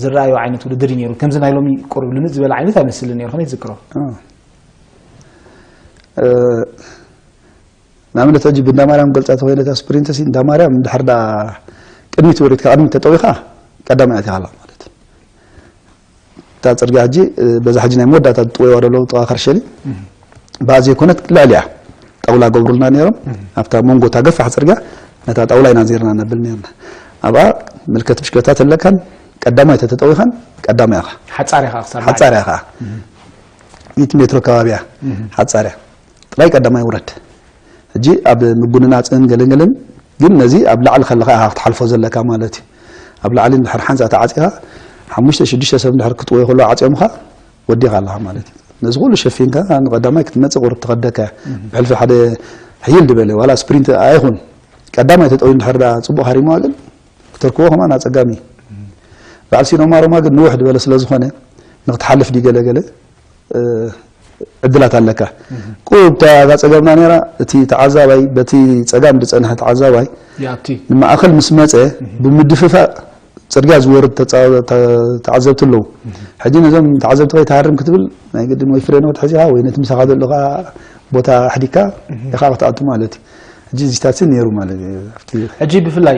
ዝረኣዮ ዓይነት ውድድር እዩ ነይሩ። ከምዚ ናይ ሎሚ ቁሩብ ልምጥ ዝበለ ዓይነት ኣይመስልን ነይሩ። ከመይ ትዝክሮ? እ፣ ንኣብነት ሕጂ ብእንዳ ማርያም ገልጻ ተኮይነ እታ ስፕሪንት ሲ እንዳ ማርያም እንድሕር ዳ ቅድሚት ወሪድካ ቅድሚት ተጠዊኻ ቀዳማይ ኣቲኻ ኣለኻ ማለት እዩ። እታ ጽርግያ ሕጂ እ፣ በዛ ሕጂ ናይ መወዳእታ ዝጥወይዋ ዘለዉ ጥቓ ከርሸሊ ብኣ ዘይኮነት ልዕሊኣ ጣውላ ገብሩልና ነይሮም። ኣብታ መንጎ እታ ገፋሕ ጽርግያ ነታ ጣውላ ኢና ዜርና ነብል ነርና። ኣብኣ ምልከት ብሽክለታ ተለካን ቀዳማይ ተተጠዊኻን ቀዳማይ ኢኻ። ሓጻር ኢኻ ክሳብ ሓጻር ኢኻ። ሚእቲ ሜትሮ ከባቢያ ሓጻርያ ጥራይ ቀዳማይ ውረድ። ሕጂ ኣብ ምጉንናፅን ገለገለን ግን ነዚ ኣብ ላዕሊ ከለኻ ኢኻ ክትሓልፎ ዘለካ ማለት እዩ። ኣብ ላዕሊ እንድሕር ሓንሳ ተዓፂኻ ሓሙሽተ ሽዱሽተ ሰብ እንድሕር ክትወዮ ከሎ ዓፅዮምኻ ወዲኻ ኣለኻ ማለት እዩ። ነዚ ኩሉ ሸፊንካ ንቀዳማይ ክትመፅእ ቁሩብ ተኸደካ እያ። ብሕልፊ ሓደ ሕይል ዝበለ ዋላ ስፕሪንት ኣይኹን ቀዳማይ ተጠውዩ እንድሕር ዳ ፅቡቕ ሃሪምዋ ግን ክተርክቦ ከማን ኣፀጋሚ እዩ። በዓል ሲኖማ ሮማ ግን ንውሕ ዝበለ ስለ ዝኾነ ንክትሓልፍ ድዩ ገለገለ ዕድላት ኣለካ። ቁሩብ እታ ጸገምና ነይራ፣ እቲ ተዓዛባይ በቲ ጸጋም ዝጸንሐ ተዓዛባይ ይኣቲ። ንማእከል ምስ መጸ ብምድፍፋእ ጽርግያ ዝወርድ ተጻ- ተ- ተዓዘብቲ ኣለዉ። ሕጂ ነዞም ተዓዘብቲ ከይትሃርም ክትብል ናይ ግድን ወይ ፍሬኖ ክትሕዝኻ ወይ ነቲ ምሳኻ ዘሎ ከኣ ቦታ ኣሕዲካ ኢኻ ክትኣቱ ማለት እዩ። ጅንዚታት ነይሩ ማለት እዩ ኣብቲ ሕጂ ብፍላይ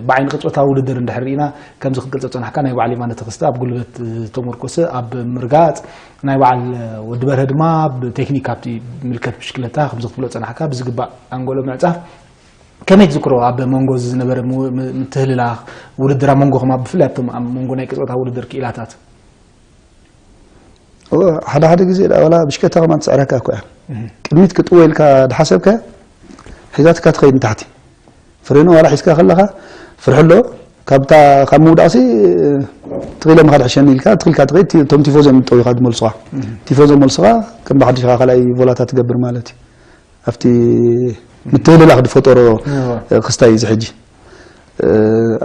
ብዓይኒ ቅጽበታዊ ውድድር እንድሕር ርኢና ከምዚ ክትገልጾ ጸናሕካ ናይ በዓል የማነ ተኸስተ ኣብ ጉልበት ዝተመርኮሰ ኣብ ምርጋጽ ናይ በዓል ወዲ በርሀ ድማ ብቴክኒክ ኣብቲ ምልከት ብሽክለታ ከምዚ ክትብሎ ጸናሕካ ብዝግባእ ኣንጎሎ ምዕጻፍ ከመይ ትዝክሮ ኣብ መንጎ እዚ ዝነበረ ምትህልላኽ ውድድር ኣብ መንጎኹም ኣብ ብፍላይ ኣብቶም ኣብ መንጎ ናይ ቅጽበታዊ ውድድር ክኢላታት ሓደ ሓደ ግዜ ዋላ ብሽከታ ከማን ትስዕረካ እኮ እያ ቅድሚት ክጥወ ኢልካ ድሓሰብካ ሒዛትካ ትኸይድ ንታሕቲ ፍሬኖ ዋላ ሒዝካ ከለኻ ፍርሒ ኣሎ ካብታ ካብ ምውዳቕሲ ትኽኢለ ምኻድ ሕሸኒ ኢልካ ትኽልካ ትኸይድ እቶም ቲፎዞ እዮም ጠዊኻ ዝመልሱኻ ቲፎዞ መልሱኻ ከም ብሓድሽኻ ካልኣይ ቮላታ ትገብር ማለት እዩ ኣብቲ ምትህልላኽ ዝፈጠሮ ክስታይ እዚ ሕጂ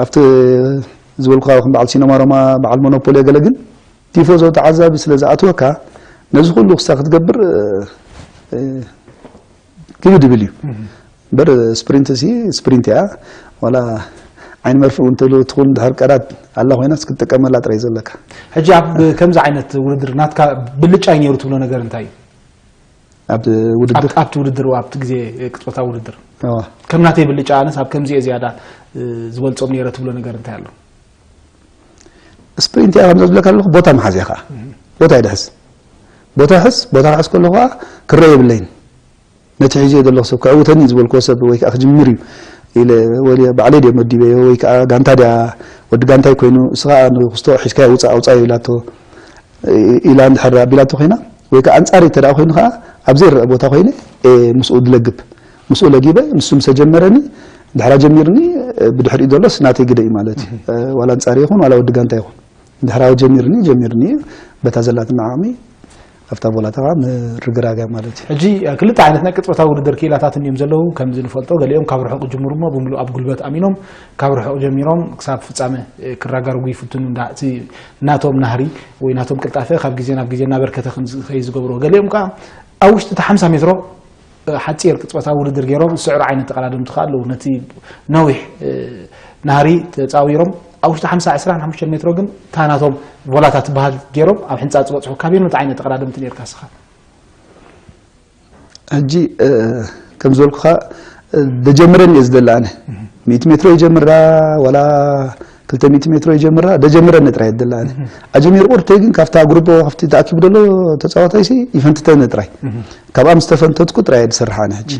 ኣብቲ ዝበልኩኻ ከም በዓል ሲነማ ሮማ በዓል ሞኖፖል ገለ ግን ቲፎዞ ተዓዛቢ ስለ ዝኣትወካ ነዚ ኩሉ ክስታ ክትገብር ክብድ ይብል እዩ እምበር ስፕሪንት ሲ ስፕሪንት እያ ዋላ ዓይን መርፍእ እውን ትብሉ ትኹን ድሕር ቀዳድ ኣላ ኮይናስ ክትጥቀመላ ጥራይ ዘለካ ሕጂ ኣብ ከምዚ ዓይነት ውድድር ናትካ ብልጫ እዩ ነይሩ ትብሎ ነገር እንታይ እዩ ኣብ ውድድር ኣብቲ ውድድር ኣብቲ ግዜ ቅጽበታዊ ውድድር ከም ናተይ ብልጫ ኣነስ ኣብ ከምዚ እየ ዝያዳ ዝበልጾም ነይረ ትብሎ ነገር እንታይ ኣሎ ስፕሪንት እያ ከምዚ ዝብለካ ኣለኹ ቦታ መሓዝ እያ ከዓ ቦታ ይድሕዝ ቦታ ሕዝ ቦታ ክሕዝ ከለኹ ከዓ ክረአ የብለይን ነቲ ሒዘ ዘለኹ ሰብ ክዕውተኒ ዝበልክዎ ሰብ ወይ ከዓ ክጅምር እዩ ኢለ ወልየ ባዕለይ ድየ መዲበዮ ወይ ከዓ ጋንታ ድያ ወዲ ጋንታይ ኮይኑ እስኻ ንክስቶ ሒዝካዮ ውፃእ ኣውፃእ ኢላቶ ኢላ እንድሕር ኣቢላቶ ኮይና ወይ ከዓ ኣንፃሪ እንተ ደኣ ኮይኑ ከዓ ኣብ ዘይረአ ቦታ ኮይነ ምስኡ ድለግብ ምስኡ ለጊበ ንሱ ምሰ ጀመረኒ ድሕራ ጀሚርኒ ብድሕሪኡ ዘሎስ ናተይ ግደ እዩ ማለት እዩ ዋላ ኣንፃሪ ይኹን ዋላ ወዲ ጋንታ ይኹን ድሕራዊ ጀሚርኒ ጀሚርኒ በታ ዘላትና ዓቕሚ ኣብታ ቦላታ ምርግራጋ ማለት እዩ ሕጂ ክልተ ዓይነት ናይ ቅጽበታዊ ውድድር ክኢላታት እዮም ዘለዉ ከምዚ ንፈልጦ ገሊኦም ካብ ርሑቕ ጅምሩ እሞ ብምሉእ ኣብ ጉልበት ኣሚኖም ካብ ርሑቕ ጀሚሮም ክሳብ ፍጻመ ክራጋርጉ ይፍትኑ እንዳ እቲ ናቶም ናህሪ ወይ ናቶም ቅልጣፈ ካብ ግዜ ናብ ግዜ እናበርከተ ከምዝኸይ ዝገብሮ ገሊኦም ከዓ ኣብ ውሽጢ እቲ ሓምሳ ሜትሮ ሓፂር ቅፅበታዊ ውድድር ገይሮም ዝስዕሩ ዓይነት ተቐዳደምቲ ከዓ ኣለዉ ነቲ ነዊሕ ናህሪ ተፃዊሮም ኣብ ውሽጢ ሓምሳ ዕስራን ሓሙሽተን ሜትሮ ግን እታ ናቶም ቮላታ ትበሃል ገይሮም ኣብ ሕንፃፅ ዝበፅሑ ካበየኖት ዓይነት ተቐዳደምቲ ነርካ ስኻ ሕጂ ከም ዝበልኩኻ ደጀምረን እየ ዝደሊ ኣነ ሚእቲ ሜትሮ ይጀምራ ዋላ ክልተ ሚእቲ ሜትሮ ይጀምራ ደጀምረን ጥራይ የደሊ ኣነ ኣጀሚር ቁርተይ ግን ካብታ ግሩቦ ካብቲ ተኣኪቡ ደሎ ተፃዋታይ ሲ ይፈንትተን ጥራይ ካብኣ ምስ ተፈንተትኩ ጥራይ እየ ዝሰርሕ ኣነ ሕጂ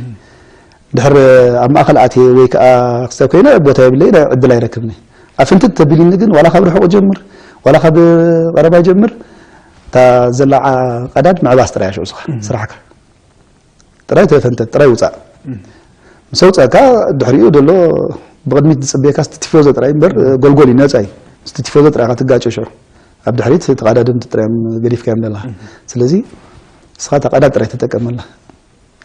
ድሕር ኣብ ማእኸል ኣትየ ወይ ከዓ ክስተ ኮይነ ቦታ የብለይ ዕድል ኣይረክብኒ ኣፍንትት ተቢልኒ ግን ዋላ ካብ ርሑቕ ጀምር ዋላ ካብ ቀረባ ጀምር እታ ዘላ ቀዳድ ምዕባስ ጥራይ ሽዑ ስኻ ስራሕካ ጥራይ ተፈንተት ጥራይ ውፃእ ምስ ኣውፃእካ ድሕሪኡ ደሎ ብቕድሚት ዝፅበየካ ስቲ ቲፎዞ ጥራይ እምበር ጎልጎል እዩ ነፃ እዩ ስቲ ቲፎዞ ጥራይ ኢኻ ትጋጨ ሽዑ ኣብ ድሕሪት ተቐዳደምቲ ጥራይ እዮም ገዲፍካ እዮም ደለኻ ስለዚ ንስኻ እታ ቀዳድ ጥራይ ተጠቀመላ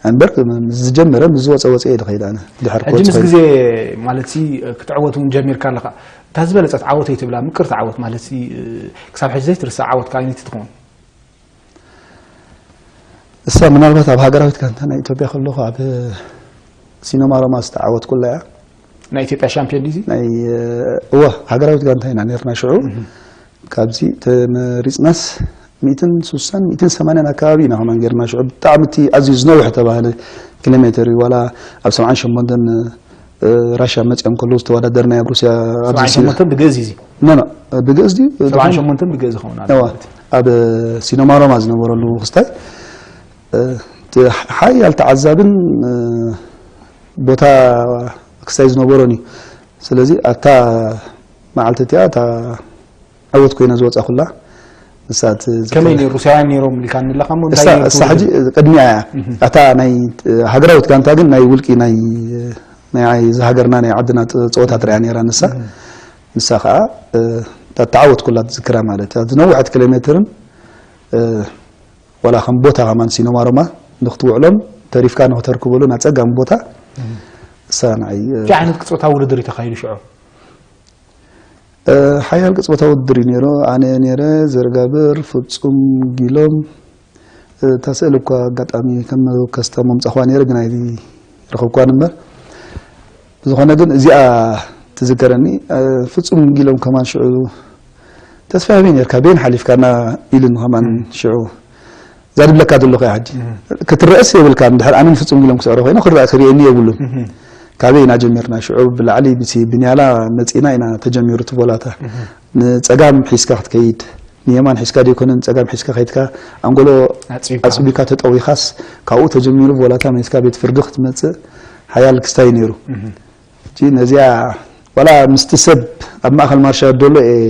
እምበር ምስ ዝጀመረ ምስ ዝወፀ ወፀ እየ ዝኸይድ ኣነ ድሕር ሕጂ ምስ ክወፅእ ግዜ ማለት ሲ ክትዕወት እውን ጀሚርካ ኣለኻ እታ ዝበለፀት ዓወተይ ትብላ ምቅርቲ ዓወት ማለት ሲ ክሳብ ሕጂ ዘይትርሳዕ ዓወት ከዓይነይቲ ትኸውን እሳ ምናልባት ኣብ ሃገራዊት ጋንታ ናይ ኢትዮጵያ ከለኹ ኣብ ሲኖማ ሮማ ዝተዓወትኩላ እያ ናይ ኢትዮጵያ ሻምፒዮን ድዩ ናይ እወ ሃገራዊት ጋንታ ኢና ነርና ሽዑ ካብዚ ተመሪፅናስ ሚእትን ሱሳን ሚእትን ሰማንያን ኣካባቢ ኢና ከማን ጌርና ሽዑ ብጣዕሚ እቲ ኣዝዩ ዝነውሐ ተባህለ ኪሎ ሜትር እዩ ዋላ ኣብ ሰብዓን ሸሞንተን ራሽያ መፅኦም ከለዉ ዝተወዳደርና ኣብ ሩስያ ኣብዚ ሰብዓን ሸሞንተን ብግእዝ እዩ ኖ ኖ ብግእዝ ድዩ ሰብዓን ሸሞንተን ብግእዝ ይኸውን ኣሎ እዋ ማለት እዩ። ኣብ ሲኖማ ሮማ ዝነበረሉ ክስታይ እቲ ሓያል ተዓዛብን ቦታ ክስታይ ዝነበሮን እዩ ስለዚ ኣብታ መዓልቲ እቲኣ እታ ዓወት ኮይና ዝወፃኹላ ንሳ እቲ ዝከ- ከመይ ነይሩ ሩስያውያን ነይሮም ኢልካኒ ኣለኻ እሞ እንታይ እሳ ነይሩ እሳ ሕጂ ትውድድር? ቅድሚያ እያ እታ ናይ ሃገራዊት ጋንታ ግን ናይ ውልቂ ናይ ናይ እዚ ሃገርና ናይ ዓድና ፅ- ፀወታ ትሪያ ነይራ ንሳ ንሳ ከዓ እታ ተዓወት ኩላ ትዝክራ ማለት እያ ዝነውሐት ኪሎ ሜትርን ዋላ ከም ቦታ ከማን ሲኖማ ሮማ ንክትውዕሎም ተሪፍካ ንክተርክበሉ ናብ ፀጋሚ ቦታ እሳ ንዓይ እንታይ ዓይነት ቅፅበታዊ ውድድር እዩ ተካይዱ ሽዑ ሓያል ቅጽበታዊ ውድድር እዩ ነይሩ። ኣነ ነይረ፣ ዘርጋብር፣ ፍጹም ጊሎም፣ እታ ስእሊ እኳ ኣጋጣሚ ከም ከስታ መምጻእኳ ነይረ፣ ግን ኣይረኸብኳን እምበር። ብዝኾነ ግን እዚኣ ትዝከረኒ። ፍጹም ጊሎም ከማን ሽዑ ተስፋ ህበይ ነርካ፣ በየን ሓሊፍካና ኢሉኒ ከማን ሽዑ። እዛ ድብለካ ዘለኹ እያ ሕጂ። ክትረአስ የብልካን። ድሕር ኣነ ንፍጹም ኢሎም ክስዕሮ ኮይነ ክረአ ክርእየኒ የብሉን። ካበይ ኢና ጀሚርና? ሽዑ ብላዕሊ ብቲ ብንያላ መጺና ኢና ተጀሚሩ እቲ ቦላታ። ንጸጋም ሒዝካ ክትከይድ፣ ንየማን ሒዝካ ዘይኮነ ንጸጋም ሒዝካ ከይድካ ኣንጎሎ ኣጽቢብካ። ኣጽቢብካ ተጠዊኻስ ካብኡ ተጀሚሩ ቦላታ መሊስካ ቤት ፍርዲ ክትመጽእ ሓያል ክስታይ ነይሩ። ሕጂ ነዚኣ ዋላ ምስቲ ሰብ ኣብ ማእከል ማርሻ ደሎ እየ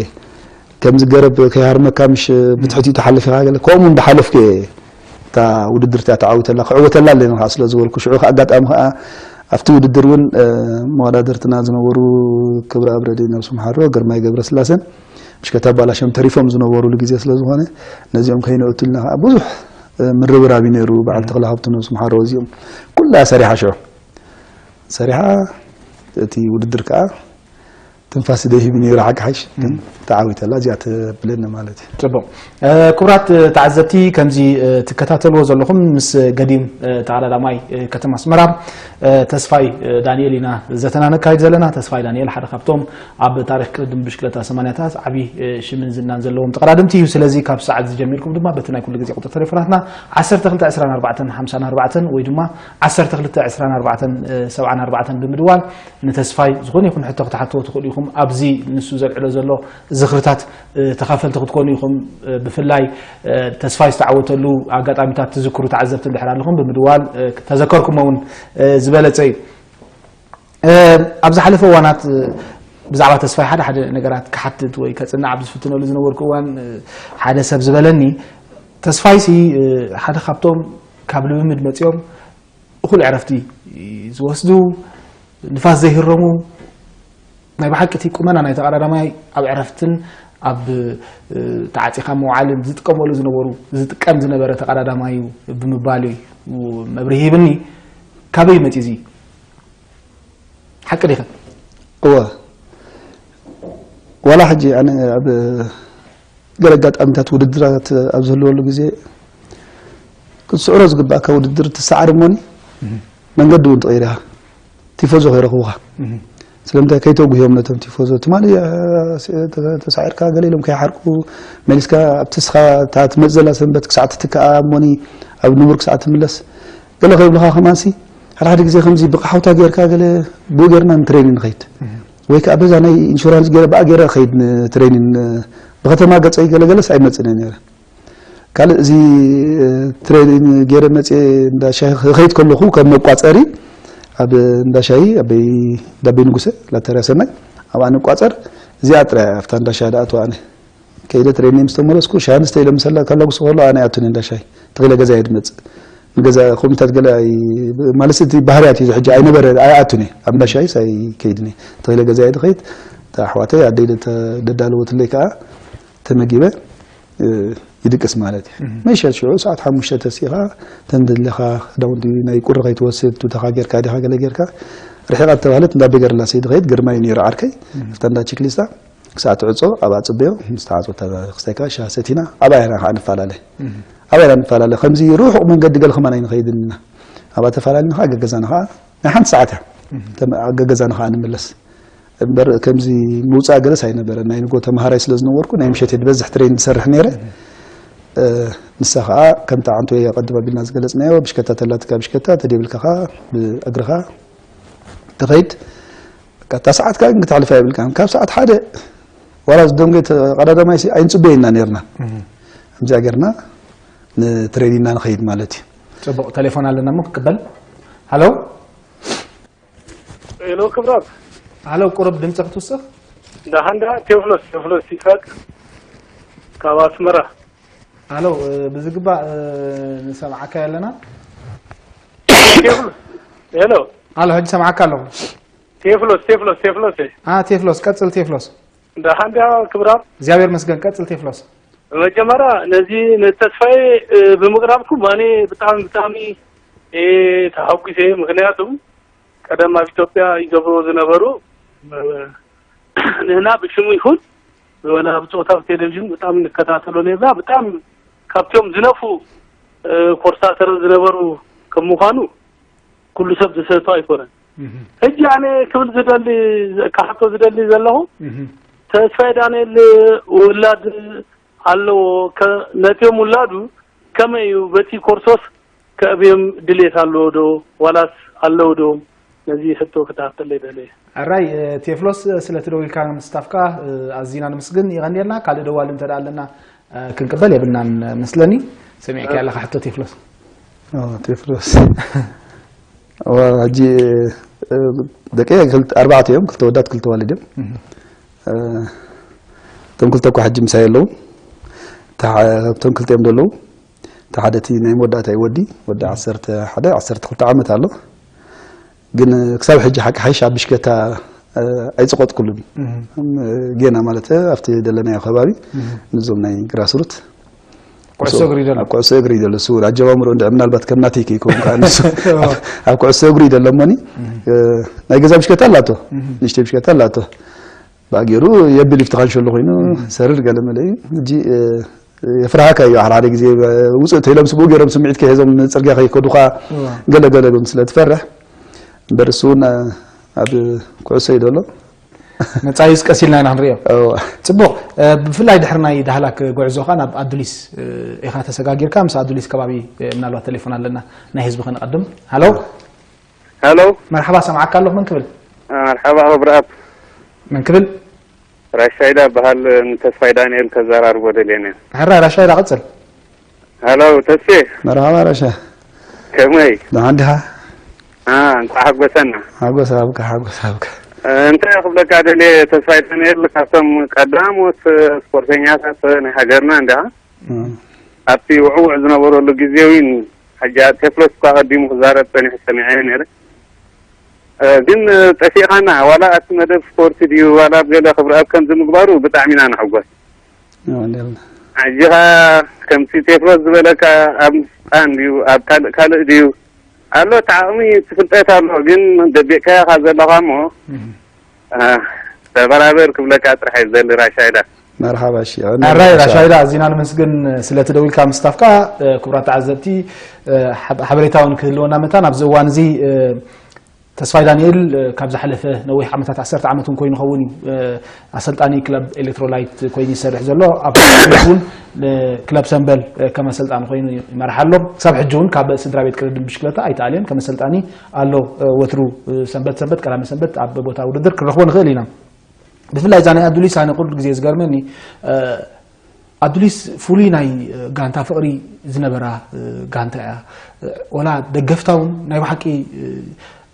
ከምዚ ገረብ ከይሃርመካ ምሽ ብትሕቲኡ ትሓልፍ ኢኻ ገለ ከምኡ እንዳሓለፍኩ እየ እታ ውድድር እቲኣ ተዓዊተላ ክዕወተላ ኣለኒ ከዓ ስለ ዝበልኩ ሽዑ ከዓ ኣጋጣሚ ከዓ ኣብቲ ውድድር እውን መወዳደርትና ዝነበሩ ክብረ ኣብረዲ ነብሱ መሓሮ ግርማይ ገብረስላሰን ምሽከታ ባላሸም ተሪፎም ዝነበሩሉ ግዜ ስለ ዝኾነ ነዚኦም ከይንእቱልና ከዓ ብዙሕ ምርብራብ እዩ ነይሩ። በዓል ተኽለ ሃብቱ ነብሱ መሓሮ እዚኦም ኩላ ሰሪሓ ሽዑ ሰሪሓ እቲ ውድድር ከዓ ትንፋስ ደይህብ ነይሩ ሓቂ ሓሽ ግን ተዓዊተላ እዚኣ ተብለኒ ማለት እዩ። ጽቡቕ። ክቡራት ተዓዘብቲ ከምዚ ትከታተልዎ ዘለኹም ምስ ገዲም ተቐዳዳማይ ከተማ ኣስመራ ተስፋይ ዳንኤል ኢና ዘተና ነካይድ ዘለና። ተስፋይ ዳንኤል ሓደ ካብቶም ኣብ ታሪክ ቅድድም ብሽክለታ ሰማንያታት ዓቢ ሽምን ዝናን ዘለዎም ተቐዳደምቲ እዩ። ስለዚ ካብ ሰዓት ዝጀሚርኩም ድማ በቲ ናይ ኩሉ ግዜ ቁጥር ተሌፎናትና ዓሰርተ ክልተ ዕስራን ኣርባዕተን ሓምሳን ኣርባዕተን ወይ ድማ ዓሰርተ ክልተ ዕስራን ኣርባዕተን ሰብዓን ኣርባዕተን ብምድዋል ንተስፋይ ዝኾነ ይኹን ሕቶ ክትሓትዎ ትኽእሉ ኢኹም። ኣብዚ ንሱ ዘልዕሎ ዘሎ ዝኽርታት ተኻፈልቲ ክትኮኑ ኢኹም። ብፍላይ ተስፋይ ዝተዓወተሉ ኣጋጣሚታት ትዝክሩ ተዓዘብቲ እንድሕር ኣለኹም ብምድዋል ተዘከርኩሞ እውን ዝበለጸ እዩ። ኣብ ዝሓለፈ እዋናት ብዛዕባ ተስፋይ ሓደ ሓደ ነገራት ክሓትት ወይ ከፅናዕ ኣብ ዝፍትነሉ ዝነበርኩ እዋን ሓደ ሰብ ዝበለኒ ተስፋይሲ ሓደ ካብቶም ካብ ልምምድ መፂኦም እኹል ዕረፍቲ ዝወስዱ ንፋስ ዘይህረሙ ናይ ብሓቂ እቲ ቁመና ናይ ተቐዳዳማይ ኣብ ዕረፍትን ኣብ ተዓፂኻ ምውዓልን ዝጥቀመሉ ዝነበሩ ዝጥቀም ዝነበረ ተቐዳዳማይ እዩ ብምባል እዩ መብርሂ ሂብኒ። ካበይ መፂ እዚ ሓቂ ዲኸ? እወ ዋላ ሕጂ ኣነ ኣብ ገለ ኣጋጣሚታት ውድድራት ኣብ ዝህልወሉ ግዜ ክትስዕሮ ዝግባእካ ውድድር ትሰዓር እሞኒ መንገዲ እውን ትቐይር ኢኻ። ቲፎዞ ከይረኽቡኻ ስለምንታይ ከይተጉህዮም ነቶም ቲፎዞ ትማሊ ተሳዒርካ ገለ ኢሎም ከይሓርቁ መሊስካ ኣብቲ ስኻ እታ ትመፅ ዘላ ሰንበት ክሳዕ ትትክኣ እሞኒ ኣብ ንቡር ክሳዕ ትምለስ ገለ ከይብልኻ ከማንሲ ሓደ ሓደ ግዜ ከምዚ ብቕሓውታ ጌርካ ገለ ብኡ ጌርና ንትሬኒን ንኸይድ ወይ ከዓ በዛ ናይ ኢንሹራንስ ገለ ብኣ ገይረ ኸይድ ንትሬኒን ብከተማ ገፀይ ገለ ገለስ ኣይመፅእን እየ ነይረ ካልእ እዚ ትሬኒን ገይረ መፅየ እንዳሻሂ ኸይድ ከለኹ ከም መቋፀሪ ኣብ እንዳሻሂ ኣበይ እንዳበይ ንጉሰ ላተርያ ሰናይ ኣብኣ ንቋፀር እዚኣ ጥራይ ኣብታ እንዳሻሂ ደኣትዋ ኣነ ከይደ ትሬኒን ምስ ተመለስኩ ሻሂ ንስተ ኢለ ምሰላ ከለጉሱ ከሎ ኣነ ኣቱኒ እንዳሻሂ ተኺለ ገዛ እየ ድመፅእ ንገዛ ኮሚታት ገለ ማለት እቲ ባህርያት እዩ ሕጂ ኣይነበረ ኣይኣቱኒ ኣብ እንዳሻሂ ሳይ ከይድኒ ተኺለ ገዛ እየ ድኸይድ ኣሕዋተይ ኣደይ ደዳለወትለይ ከዓ ተመጊበ ይድቅስ ማለት እዩ። መሸት ሽዑ ሰዓት ሓሙሽተ ተሲኻ ተንደለኻ ክዳውንቲ ናይ ቁሪ ከይትወስድ ቱታኻ ጌርካ ዲኻ ገለ ጌርካ ርሒቓ ተባህለት እንዳ ቤገርላ ሰይዲ ከይድ ግርማ እዩ ነይሩ ዓርከይ ኣብታ እንዳ ቺክሊስታ ክሳዕ ትዕጾ ኣብኣ ጽበዮ ምስ ተዓጾ ክስታይካ ሻሂ ሰቲና ኣብኣ ኢና ከዓ ንፈላለ ኣብኣ ኢና ንፈላለ ከምዚ ርሑቕ መንገዲ ገለ ከማን ኣይንኸይድን ኢና ኣብኣ ተፈላለና ከዓ ገገዛና ከዓ ናይ ሓንቲ ሰዓት እያ ገገዛና ከዓ ንምለስ እምበር ከምዚ ምውፃእ ገለስ ኣይነበረ ናይ ንጎ ተምሃራይ ስለ ዝነበርኩ ናይ ምሸት ድበዝሕ ትሬን ዝሰርሕ ነይረ ንሳ ከዓ ከምቲ ዓንቶ ኣቐድም ኣቢልና ዝገለፅናዮ ብሽከታ ተላትካ ብሽከታ ተደብልካ ከዓ ብእግርኻ ትኸይድ እታ ሰዓት ከዓ ግን ክተሕልፋ የብልካ ካብ ሰዓት ሓደ ዋላ ዝደንገ ተቐዳዳማይ ኣይንፅበዮ ኢና ነርና ከምዚኣ ገርና ንትሬን ኢና ንኸይድ ማለት እዩ ፅቡቕ ቴሌፎን ኣለና ሞ ክቅበል ሃሎ ሄሎ ክብራት። ሃሎ ቁሩብ ድምፂ ክትውስኽ። ደሓን ደኣ ቴዎፍሎስ ቴዎፍሎስ ይስሐቅ ካብ ኣስመራ። ሃሎ ብዝግባእ ንሰምዓካ ኣለና። ሄሎ ሃሎ ሕጂ ሰምዓካ ኣለኹ። ቴፍሎስ ቴፍሎስ ቴፍሎስ ቴፍሎስ ቀፅል ቴፍሎስ። ደሓን ደኣ ክብራት። እግዚኣብሔር መስገን ቀፅል ቴፍሎስ። መጀመርያ ነዚ ንተስፋዬ ብምቅራብኩም ኣነ ብጣዕሚ ብጣዕሚ ተሓጒሰ ምክንያቱ ቀደም ኣብ ኢትዮጵያ ይገብርዎ ዝነበሩ ንህና ብሽሙ ይኹን ወላ ብፆታ ብቴሌቪዥን ብጣዕሚ ንከታተሎ ነርና ብጣዕሚ ካብቶም ዝነፉ ኮርሳተር ዝነበሩ ከም ምዃኑ ኩሉ ሰብ ዝሰቶ ኣይኮነን ሕጂ ኣነ ክብል ዝደሊ ክሓቶ ዝደሊ ዘለኹ ተስፋይ ዳንኤል ውላድ ኣለዎ ነቲኦም ውላዱ ከመይ እዩ በቲ ኮርሶስ ከእብዮም ድሌት ኣለዎ ዶ ዋላስ ኣለዉ ዶ ነዚ ሕቶ ክታተለ ይደለ። ኣራይ ቴፍሎስ፣ ስለቲ ደው ኢልካ ምስታፍካ ኣዚና ንምስግን። ይቐንየልና። ካልእ ደዋሊ እንተ ኣለና ክንቅበል የብልናን መስለኒ። ሰሚዕካ ኣለካ ሕቶ ቴፍሎስ። ቴፍሎስ ሕጂ ደቂ ኣርባዕተ እዮም፣ ክልተ ወዳት ክልተ ዋልድ እዮም። እቶም ክልተ እኳ ሕጂ ምሳይ ኣለዉ። እቶም ክልተ እዮም ዘለዉ። እቲ ሓደ እቲ ናይ መወዳእታ እዩ ወዲ፣ ወዲ ዓሰርተ ሓደ ዓሰርተ ክልተ ዓመት ኣሎ። ግን ክሳብ ሕጂ ሓቂ ሓይሽ ኣብ ብሽከታ ኣይፀቆጥኩሉን። ጌና ማለት ኣብቲ ዘለናዮ ከባቢ ንዞም ናይ ግራስሩት ኩዕሶ እግሪ ዘሎ። ኩዕሶ እግሪ ዘሎ እሱ ኣጀማምሮ እንደ ምናልባት ከም ናተይ ከይከውን ከዓ ንሱ ኣብ ኩዕሶ እግሪ ዘሎ እሞኒ ናይ ገዛ ብሽከታ ኣላቶ፣ ንሽተይ ብሽከታ ኣላቶ። ብኣገሩ የብል ይፍትኻ እንሸሎ ኮይኑ ሰርር ገለ መለ እዩ። ሕጂ የፍርሃካ እዩ። ሓደ ሓደ ግዜ ውፅእ ተይሎም ስብኡ ገይሮም ስምዒት ከይዞም ንፅርግያ ከይከዱኻ ገለ ገለ ግን ስለ ትፈርሕ እምበር እሱ እውን ኣብ ኩዕሶ እዩ ዘሎ። መጻኢስ ቀስ ኢልና ኢና ክንሪኦ። እወ። ጽቡቕ። ብፍላይ ድሕሪ ናይ ዳህላክ ጉዕዞኻ ናብ ኣዱሊስ ኢኻ ተሰጋጊርካ። ምስ ኣዱሊስ ከባቢ ምናልባት ቴሌፎን ኣለና ናይ ህዝቢ ከነቐድም። ሃሎ። ሃሎ። መርሓባ፣ ሰምዓካ ኣለኹ። መን ክብል? መርሓባ ክብርኣብ። መን ክብል? ራሻይዳ በሃል። ንተስፋይ ዳንኤል ከዘራርቦ ደልየ ነየ። ሕራይ ራሻይዳ፣ ቀጽል። ሃሎ ተስፌ። መርሓባ ራሻ። ከመይ? ደሓን ዲኻ? አ፣ እንኳዕ ሓጎሰና። ሓጎስ ኣብካ፣ ሓጎስ ኣብካ። እንታይ ክብለካ ደልየ፣ ተስፋይ ዳንኤል ካብቶም ቀዳሞት ስፖርተኛታት ናይ ሃገርና እንዲኻ። እም። ኣብቲ ውዕውዕ ዝነበረሉ ግዜ እውን፣ ሕጂ ቴፍሎስ እኳ ቀዲሙ ክዛረብ ጸኒሑ ሰሚዐዮ ነይረ። እ፣ ግን ጠፊእኻና፣ ዋላ ኣብቲ መደብ ስፖርት ድዩ፣ ዋላ ኣብ ገለ ክብሪ ኣብ ከምዚ ምግባሩ ብጣዕሚ ኢና ንሕጎስ። ኣልሐምዱሊላህ። ሕጂ ኸኣ ከምቲ ቴፍሎስ ዝበለካ ኣብ ምስልጣን ድዩ፣ ኣብ ካልእ ካልእ ድዩ፣ ኣሎ፣ እቲ ዓቕሚ፣ እቲ ፍልጠት ኣሎ፣ ግን ደቢቕካዮ ኢኻ ዘለኻ እሞ፣ እ፣ ተበራበር ክብለካ ጥራሕ እየ ዝደሊ ራሻይዳ። መርሓባ፣ እሺ። ኣራይ ራሻይዳ፣ ኣዚና ነመስግን ስለቲ ደው ኢልካ ምስታፍካ። እ፣ ክቡራት ተዓዘብቲ፣ እ፣ ሓብ-፣ ሓበሬታ እውን ክህልወና መታን ኣብዚ እዋን እዚ፣ እ፣ ተስፋይ ዳንኤል፣ እ፣ ካብ ዝሓለፈ ነዊሕ ዓመታት፣ ዓሰርተ ዓመት እውን ኮይኑ ይኸውን እዩ፣ እ፣ ኣሰልጣኒ ክለብ ኤሌክትሮላይት ኮይኑ ይሰርሕ ዘሎ። ኣብ ክለብ እውን፣ እ፣ ክለብ ሰምበል፣ እ፣ ከም ኣሰልጣኒ ኮይኑ ይመርሕ ኣሎ። ክሳብ ሕጂ እውን ካብ ስድራ ቤት ቅድድም ብሽክለታ ኣይተኣልየን። ከም ኣሰልጣኒ ኣሎ፣ እ፣ ወትሩ፣ እ፣ ሰንበት ሰንበት፣ ቀዳመ ሰንበት ኣብ ቦታ ውድድር ክንረኽቦ ንኽእል ኢና። ብፍላይ እዛ ናይ ኣዱሊስ ኣነ ኩሉ ግዜ ዝገርመኒ፣ እ፣ ኣዱሊስ ፍሉይ ናይ፣ እ፣ ጋንታ ፍቕሪ ዝነበራ፣ እ፣ ጋንታ እያ። እ፣ ወላ ደገፍታ እውን ናይ ብሓቂ፣ እ፣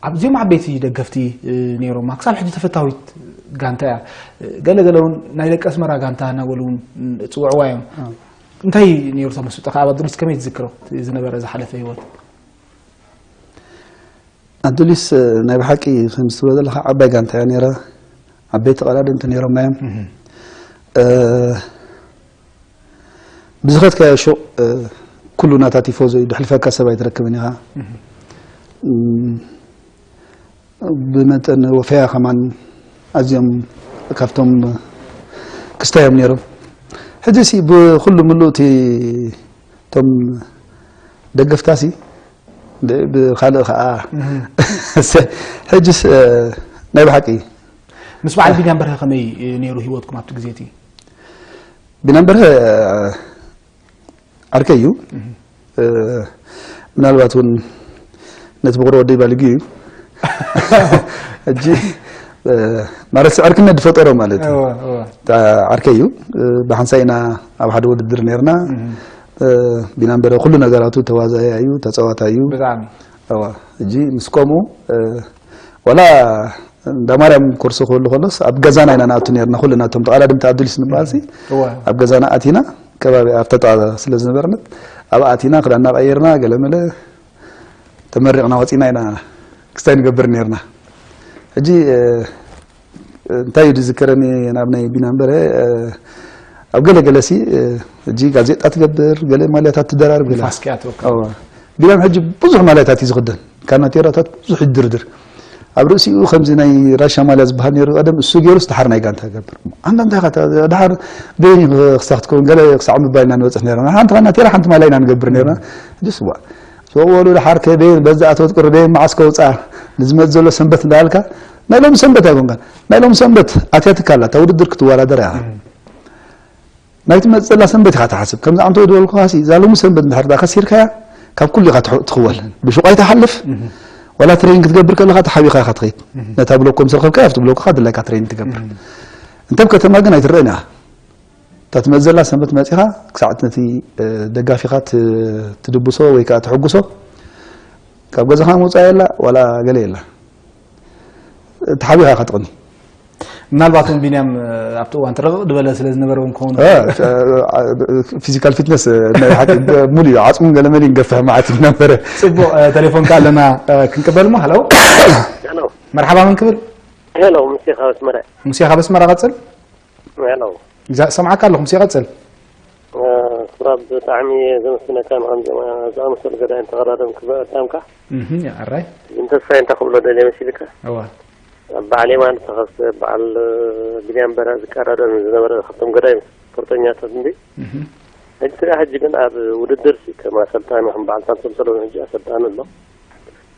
ኣብ-፣ እዚኦም ዓበይቲ ደገፍቲ፣ እ፣ ነይሮማ። ክሳብ ሕጂ ተፈታዊት ጋንታ እያ። እ፣ ገለ ገለ እውን ናይ ደቂ ኣስመራ ጋንታ እናበሉ እውን፣ እ፣ እጽውዕዋ እዮም። ኣዎ። እንታይ ነይሩ ተመስጦ? ካብ ኣዱሊስ ከመይ ትዝክሮ እቲ ዝነበረ ዝሓለፈ ህይወት? ኣዱሊስ ናይ ብሓቂ ከምዚ ትብሎ ዘለኻ ዓባይ ጋንታ እያ ነይራ። ዓበይቲ ቀዳድምቲ ነይሮማ እዮም። እህ። እ፣ ብዝኸድካዮ ሹቕ፣ እ፣ ኩሉ ናታ ቲፎዞ እዩ። ድሕልፈካ ሰብ ኣይትረክብን ኢኻ። እህ። እም፣ ብመጠን ወፈያ ከማን ኣዝዮም ካብቶም ክስታይ እዮም ነይሮም። ሕጂ ሲ ብኹሉ ምሉእ እቲ እቶም ደገፍታሲ ብ-፣ ብኻልእ ኸዓ እህ። ሕጅስ፣ እ፣ ናይ ብሓቂ። ምስ በዓል ቢንያም በርሀ ከመይ ነይሩ ህይወትኩም ኣብቲ ግዜ እቲ? ቢንያም በርሀ፣ እ፣ ዓርከይ እዩ። እህ። እ፣ ምናልባት እውን ነቲ ብቑሮ ወደይ ባልጊ እዩ። ሕጂ፣ እ፣ ማለት ዕርክነት ዝፈጠሮ ማለት እዩ። እወ፣ እወ። እታ ዓርከይ እዩ። እ፣ ብሓንሳእ ኢና ኣብ ሓደ ውድድር ነይርና። እህ። እ፣ ቢንያም በርሀ ኩሉ ነገራቱ ተዋዛያ እዩ፣ ተጻዋታይ እዩ። ብጣዕሚ። እዋ፣ ሕጂ ምስ ከምኡ፣ እ፣ ዋላ እንዳ ማርያም ኮርሶ ክህሉ ከሎስ ኣብ ገዛና ኢና ንኣቱ ነይርና፣ ኩልና እቶም ተቐዳደምቲ ኣዱሊስ ንበሃል ሲ፣ እዋ። ኣብ ገዛና ኣቲና፣ ከባቢ ኣብ ተጣ ስለ ዝነበርነት፣ ኣብ ኣቲና ክዳንና ቀይርና፣ ገለመለ ተመሪቕና ወጺና ኢና ክስታይ ንገብር ነይርና። ሕጂ፣ እ፣ እንታይ እዩ ዝዝከረኒ ናብ ናይ ቢንያም በርሀ፣ እ፣ ኣብ ገለ ገለ ሲ፣ እ፣ ሕጂ ጋዜጣ ትገብር፣ ገለ ማልያታት ትደራርብ ገለ። ንፋስ ክኣትወካ። እዋ። ቢንያም ሕጂ ብዙሕ ማልያታት እዩ ዝኽደን። ካናቴራታት ብዙሕ ይድርድር። ኣብ ርእሲኡ ከምዚ ናይ ራሻ ማልያ ዝበሃል ነይሩ ቀደም፣ እሱ ገይሩስ ደሓር ናይ ጋንታ ይገብር። ኣንታ እንታይ ኢኻ፣ ደሓር በይኒ ክሳዕ ክትከውን ገለ ክሳዕ ምባል ኢና ንበጽሕ ነይርና። ሓንቲ ካናቴራ ሓንቲ ማልያ ኢና ንገብር ነይርና። ሕጂስ ዋ፣ ሰው በሉ ደሓር ከ በይን በዛ ኣትወት ቁሪ በይን መዓስ ከውጻ ንዝመጽእ ዘሎ ሰንበት እንዳልካ፣ ናይ ሎሚ ሰንበት ኣይኮንካን። ናይ ሎሚ ሰንበት ኣትያትካ ኣላ፣ እታ ውድድር ክትወዳደር ኢኻ። ናይ ትመጽእ ዘላ ሰንበት ኢኻ ትሓስብ። ከምዚ ኣንተ ዝበልኩኻ ሲ፣ እዛ ሎሚ ሰንበት እንድሕር ደኣ ከሲርካያ፣ ካብ ኩሉ ኢኻ ትሕ-፣ ትኽወል። ብሹቕ ኣይትሓልፍ። እህ። ዋላ ትሬኒንግ ክትገብር ከለኻ ተሓቢኻ ኢኻ ትኸይድ። ነታ ብሎኮ ምስ ረኸብካ ኣብቲ ብሎኮኻ ድላይካ ትሬኒንግ ትገብር። እንተ ኣብ ከተማ ግን ኣይትረአን ኢኻ። እታ ትመጽእ ዘላ ሰንበት መጺኻ ክሳዕ ነቲ ደጋፊኻ ትድብሶ ወይ ከዓ ትሕጉሶ ካብ ገዛኻ ምውፃእ የላ ዋላ ገለ የላ። ተሓቢኻ ኢኻ ትቕኒ። ምናልባት እውን ቢንያም ኣብቲ እዋን ትርቕቕ ዝበለ ስለ ዝነበረ እውን ክኸውን ፊዚካል ፊትነስ ናይ ሓቂ ሙሉ እዩ። ዓፅሙን ገለመሊን ገፍሕ መዓት ነበረ። ፅቡቕ። ቴሌፎን ከ ኣለና፣ ክንቅበል ሞ? ሃለው። መርሓባ፣ መን ክብል? ሄሎ፣ ሙሴ ካብ ኣስመራ። ሙሴ ካብ ኣስመራ፣ ቀፅል። ሄሎ። ሰምዓካ ኣለኹ ሙሴ፣ ቀፅል። ክብራ፣ ብጣዕሚ ዘመስግነካ ንከምዚኦም ዝኣመሰሉ ገዳይም ተቐዳደምቲ ክበረታምካ። ኣራይ ግን ተስፋይ እንታይ ክብሎ ደልየ መሲልካ? እዋ በዓል የማነ ተኸስተ፣ በዓል ቢንያም በርሀ ዝቀዳደም ዝነበረ ካብቶም ገዳይም ስፖርተኛታት እንዲ። ሕጂ ትሪኣ፣ ሕጂ ግን ኣብ ውድድር ሲ ከም ኣሰልጣኒ ከም በዓል ሳምሶን ሰለሙን ሕጂ ኣሰልጣኒ ኣሎ።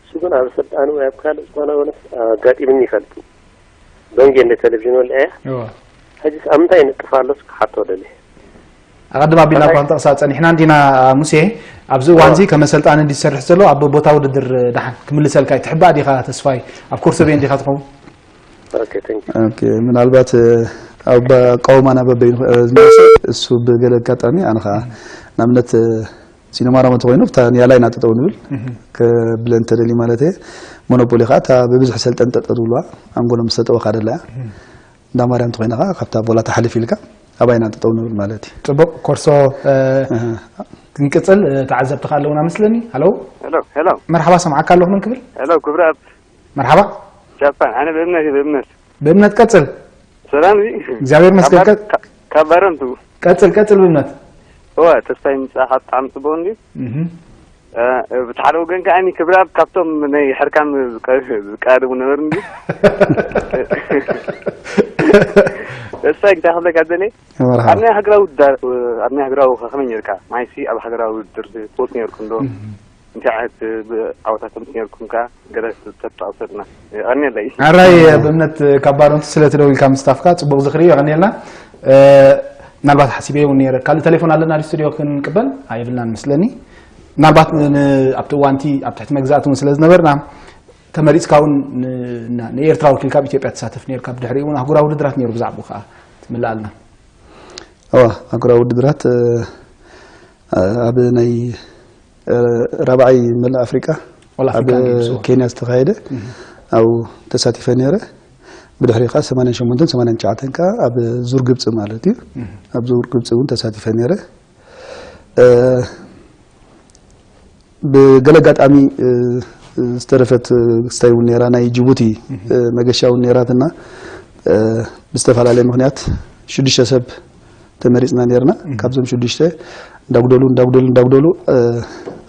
እሱ ግን ኣብ ኣሰልጣኒ ወይ ኣብ ካልእ ዝኾነ እውነት ኣጋጢምኒ ይፈልጥ። ዶንጌ እንደ ቴሌቪዥን ወልዐ እያ። እዋ ሕጂስ ኣብ ምንታይ ይንጥፍ ኣሎ እስኪ ክሓቶ ደልየ። ኣቐድም ኣቢልና እኳ ክንጠቕሳ ጸኒሕና እንዲና ሙሴ። ኣብዚ እዋን እዚ ከም ኣሰልጣኒ እንዲ ዝሰርሕ ዘሎ ኣብ ቦታ ውድድር ደሓን ክምልሰልካ እዩ። ትሕባእ ዲኻ ተስፋይ? ኣብ ኮርሶ ቤን ዲኻ ትኸውን? ኦኬ፣ thank you። ኦኬ፣ ምናልባት ኣብ ኣቃውማና በበይኑ ዝመጽእ እሱ ብገለ ኣጋጣሚ ኣነ ኸዓ ንኣብነት ሲኖ ማራማ እንተኾይኑ እታ ንያላ ኢና ጠጠው ንብል። ከብለ እንተደልዩ ማለት እየ። ሞኖፖሊ ኸዓ እታ ብብዝሒ ሰልጠን ጠጠው ትብልዋ፣ ኣንጎሎም ዝተጠወኻ ደላ እያ። እንዳ ማርያም እንተኾይና ኸዓ ካብታ ቦላ ተሓልፍ ኢልካ ኣባይና ጠጠው ንብል ማለት እዩ። ጽቡቕ። ኮርሶ ክንቅጽል፣ ተዓዘብቲ ከ ኣለውና መስለኒ። ሃሎ። ሄሎ ሄሎ መርሓባ፣ ሰምዓካ ኣለኹ። መን ክብል? ሄሎ ክብራት መርሓባ። ጃፓን። ኣነ ብእምነት እየ፣ ብእምነት። ብእምነት ቀጽል። ሰላም እዩ። እግዚኣብሔር ይመስገን። ካብ ባረንቱ። ቀጽል፣ ቀጽል ብእምነት። እወ፣ ተስፋይ ምጻኻ ብጣዕሚ ጽቡቕ እንድዩ። ብቲ ሓደ ወገን ከኣ ክብራት ካብቶም ናይ ሕርካን ዝቀ- ዝቀዳደሙ ነበሩ እንድዩ። ተስፋይ እንታይ ክብለካ ደልየ? መርሓባ። ኣብ ናይ ሃገራዊ ዳ- ኣብ ናይ ሃገራዊ ከመይ ነርካ? ማይሲ ኣብ ሃገራዊ ውድድር ትወጽ ነርኩም ዶ? እንታይ ዓይነት ዓወታት ምስ ነርኩም ከኣ ገለ ተጣቕሰልና። የቐንየለይ። ኣራይ ብእምነት ካብ ባረንቱ ስለ ትደውልካ ምስታፍካ ጽቡቕ ዝኽሪ፣ የቐንየልና። ምናልባት ሓሲበ እውን ነይረ ካልእ ቴሌፎን ኣለና ድዩ ስቱድዮ ክንቅበል? ኣይብልናን መስለኒ። ምናልባት ን- ን- ኣብቲ እዋንቲ ኣብ ትሕቲ መግዛእቲ እውን ስለ ዝነበርና ተመሪፅካ እውን ን- ን- ንኤርትራ ወኪልካ ኣብ ኢትዮጵያ ትሳተፍ ነርካ። ብድሕሪኡ እውን ኣህጉራዊ ውድድራት ነይሩ፣ ብዛዕባኡ ከዓ ትምልኣልና። እዋ ኣህጉራዊ ውድድራት ኣብ ናይ ራብዓይ መላእ ኣፍሪቃ All ኣብ African Games፣ እዋ። ኬንያ ዝተኻየደ ኣብኡ ተሳቲፈ ነይረ። ብድሕሪ ከዓ ሰማንያን ሸሞንተን ሰማንያን ትሽዓተን ከዓ ኣብ ዙር ግብፂ ማለት እዩ። ኣብ ዙር ግብፂ እውን ተሳቲፈ ነይረ። ብገለ ኣጋጣሚ ዝተረፈት ክስታይ እውን ነይራ፣ ናይ ጅቡቲ መገሻ እውን ነይራትና። ብዝተፈላለየ ምክንያት ሽዱሽተ ሰብ ተመሪፅና ነይርና። ካብዞም ሽዱሽተ እንዳጉደሉ እንዳጉደሉ እንዳጉደሉ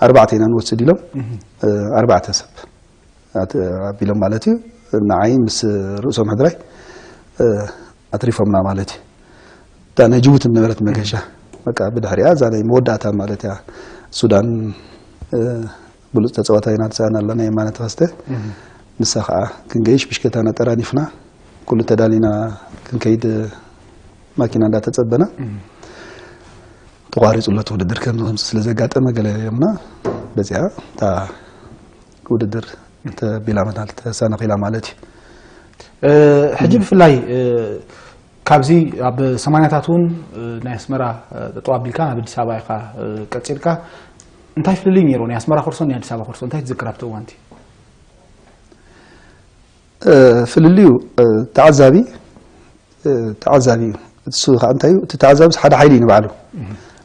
ኣርባዕተ ኢና ንወስድ ኢሎም ኣርባዕተ ሰብ ኣት- ኣቢሎም ማለት እዩ። ንዓይ ምስ ርእሶም ሕድራይ ኣትሪፎምና ማለት እዩ። እታ ናይ ጅቡቲ ነበረት መገሻ በቃ ብድሕሪኣ እዛ ናይ መወዳእታ ማለት እያ። ሱዳን ብሉፅ ተፃዋታይ ኢና ትሰኣና ኣላ ናይ የማነ ተኸስተ። ንሳ ከዓ ክንገይሽ ብሽከታና ጠራኒፍና ኩሉ ተዳሊና ክንከይድ ማኪና እንዳተፀበና ተቋሪፁ ኣሎ እቲ ውድድር ከምዚ ከምዚ ስለ ዘጋጠመ ገለ ኢሎምና በዚኣ እታ ውድድር ተቢላ መታል ተሰናኺላ ማለት እዩ። ሕጂ ብፍላይ ካብዚ ኣብ ሰማንያታት እውን ናይ ኣስመራ ጠጠው ኣቢልካ ናብ ኣዲስ ኣበባ ኢኻ ቀፂልካ። እንታይ ፍልልይ ነይሩ ናይ ኣስመራ ኮርሶን ናይ ኣዲስ ኣበባ ኮርሶ እንታይ ትዝክር ኣብቲ እዋንቲ? ፍልልዩ ተዓዛቢ ተዓዛቢ እዩ። እሱ ከዓ እንታይ እዩ እቲ ተዓዛቢ ሓደ ሓይሊ እዩ ንባዕሉ።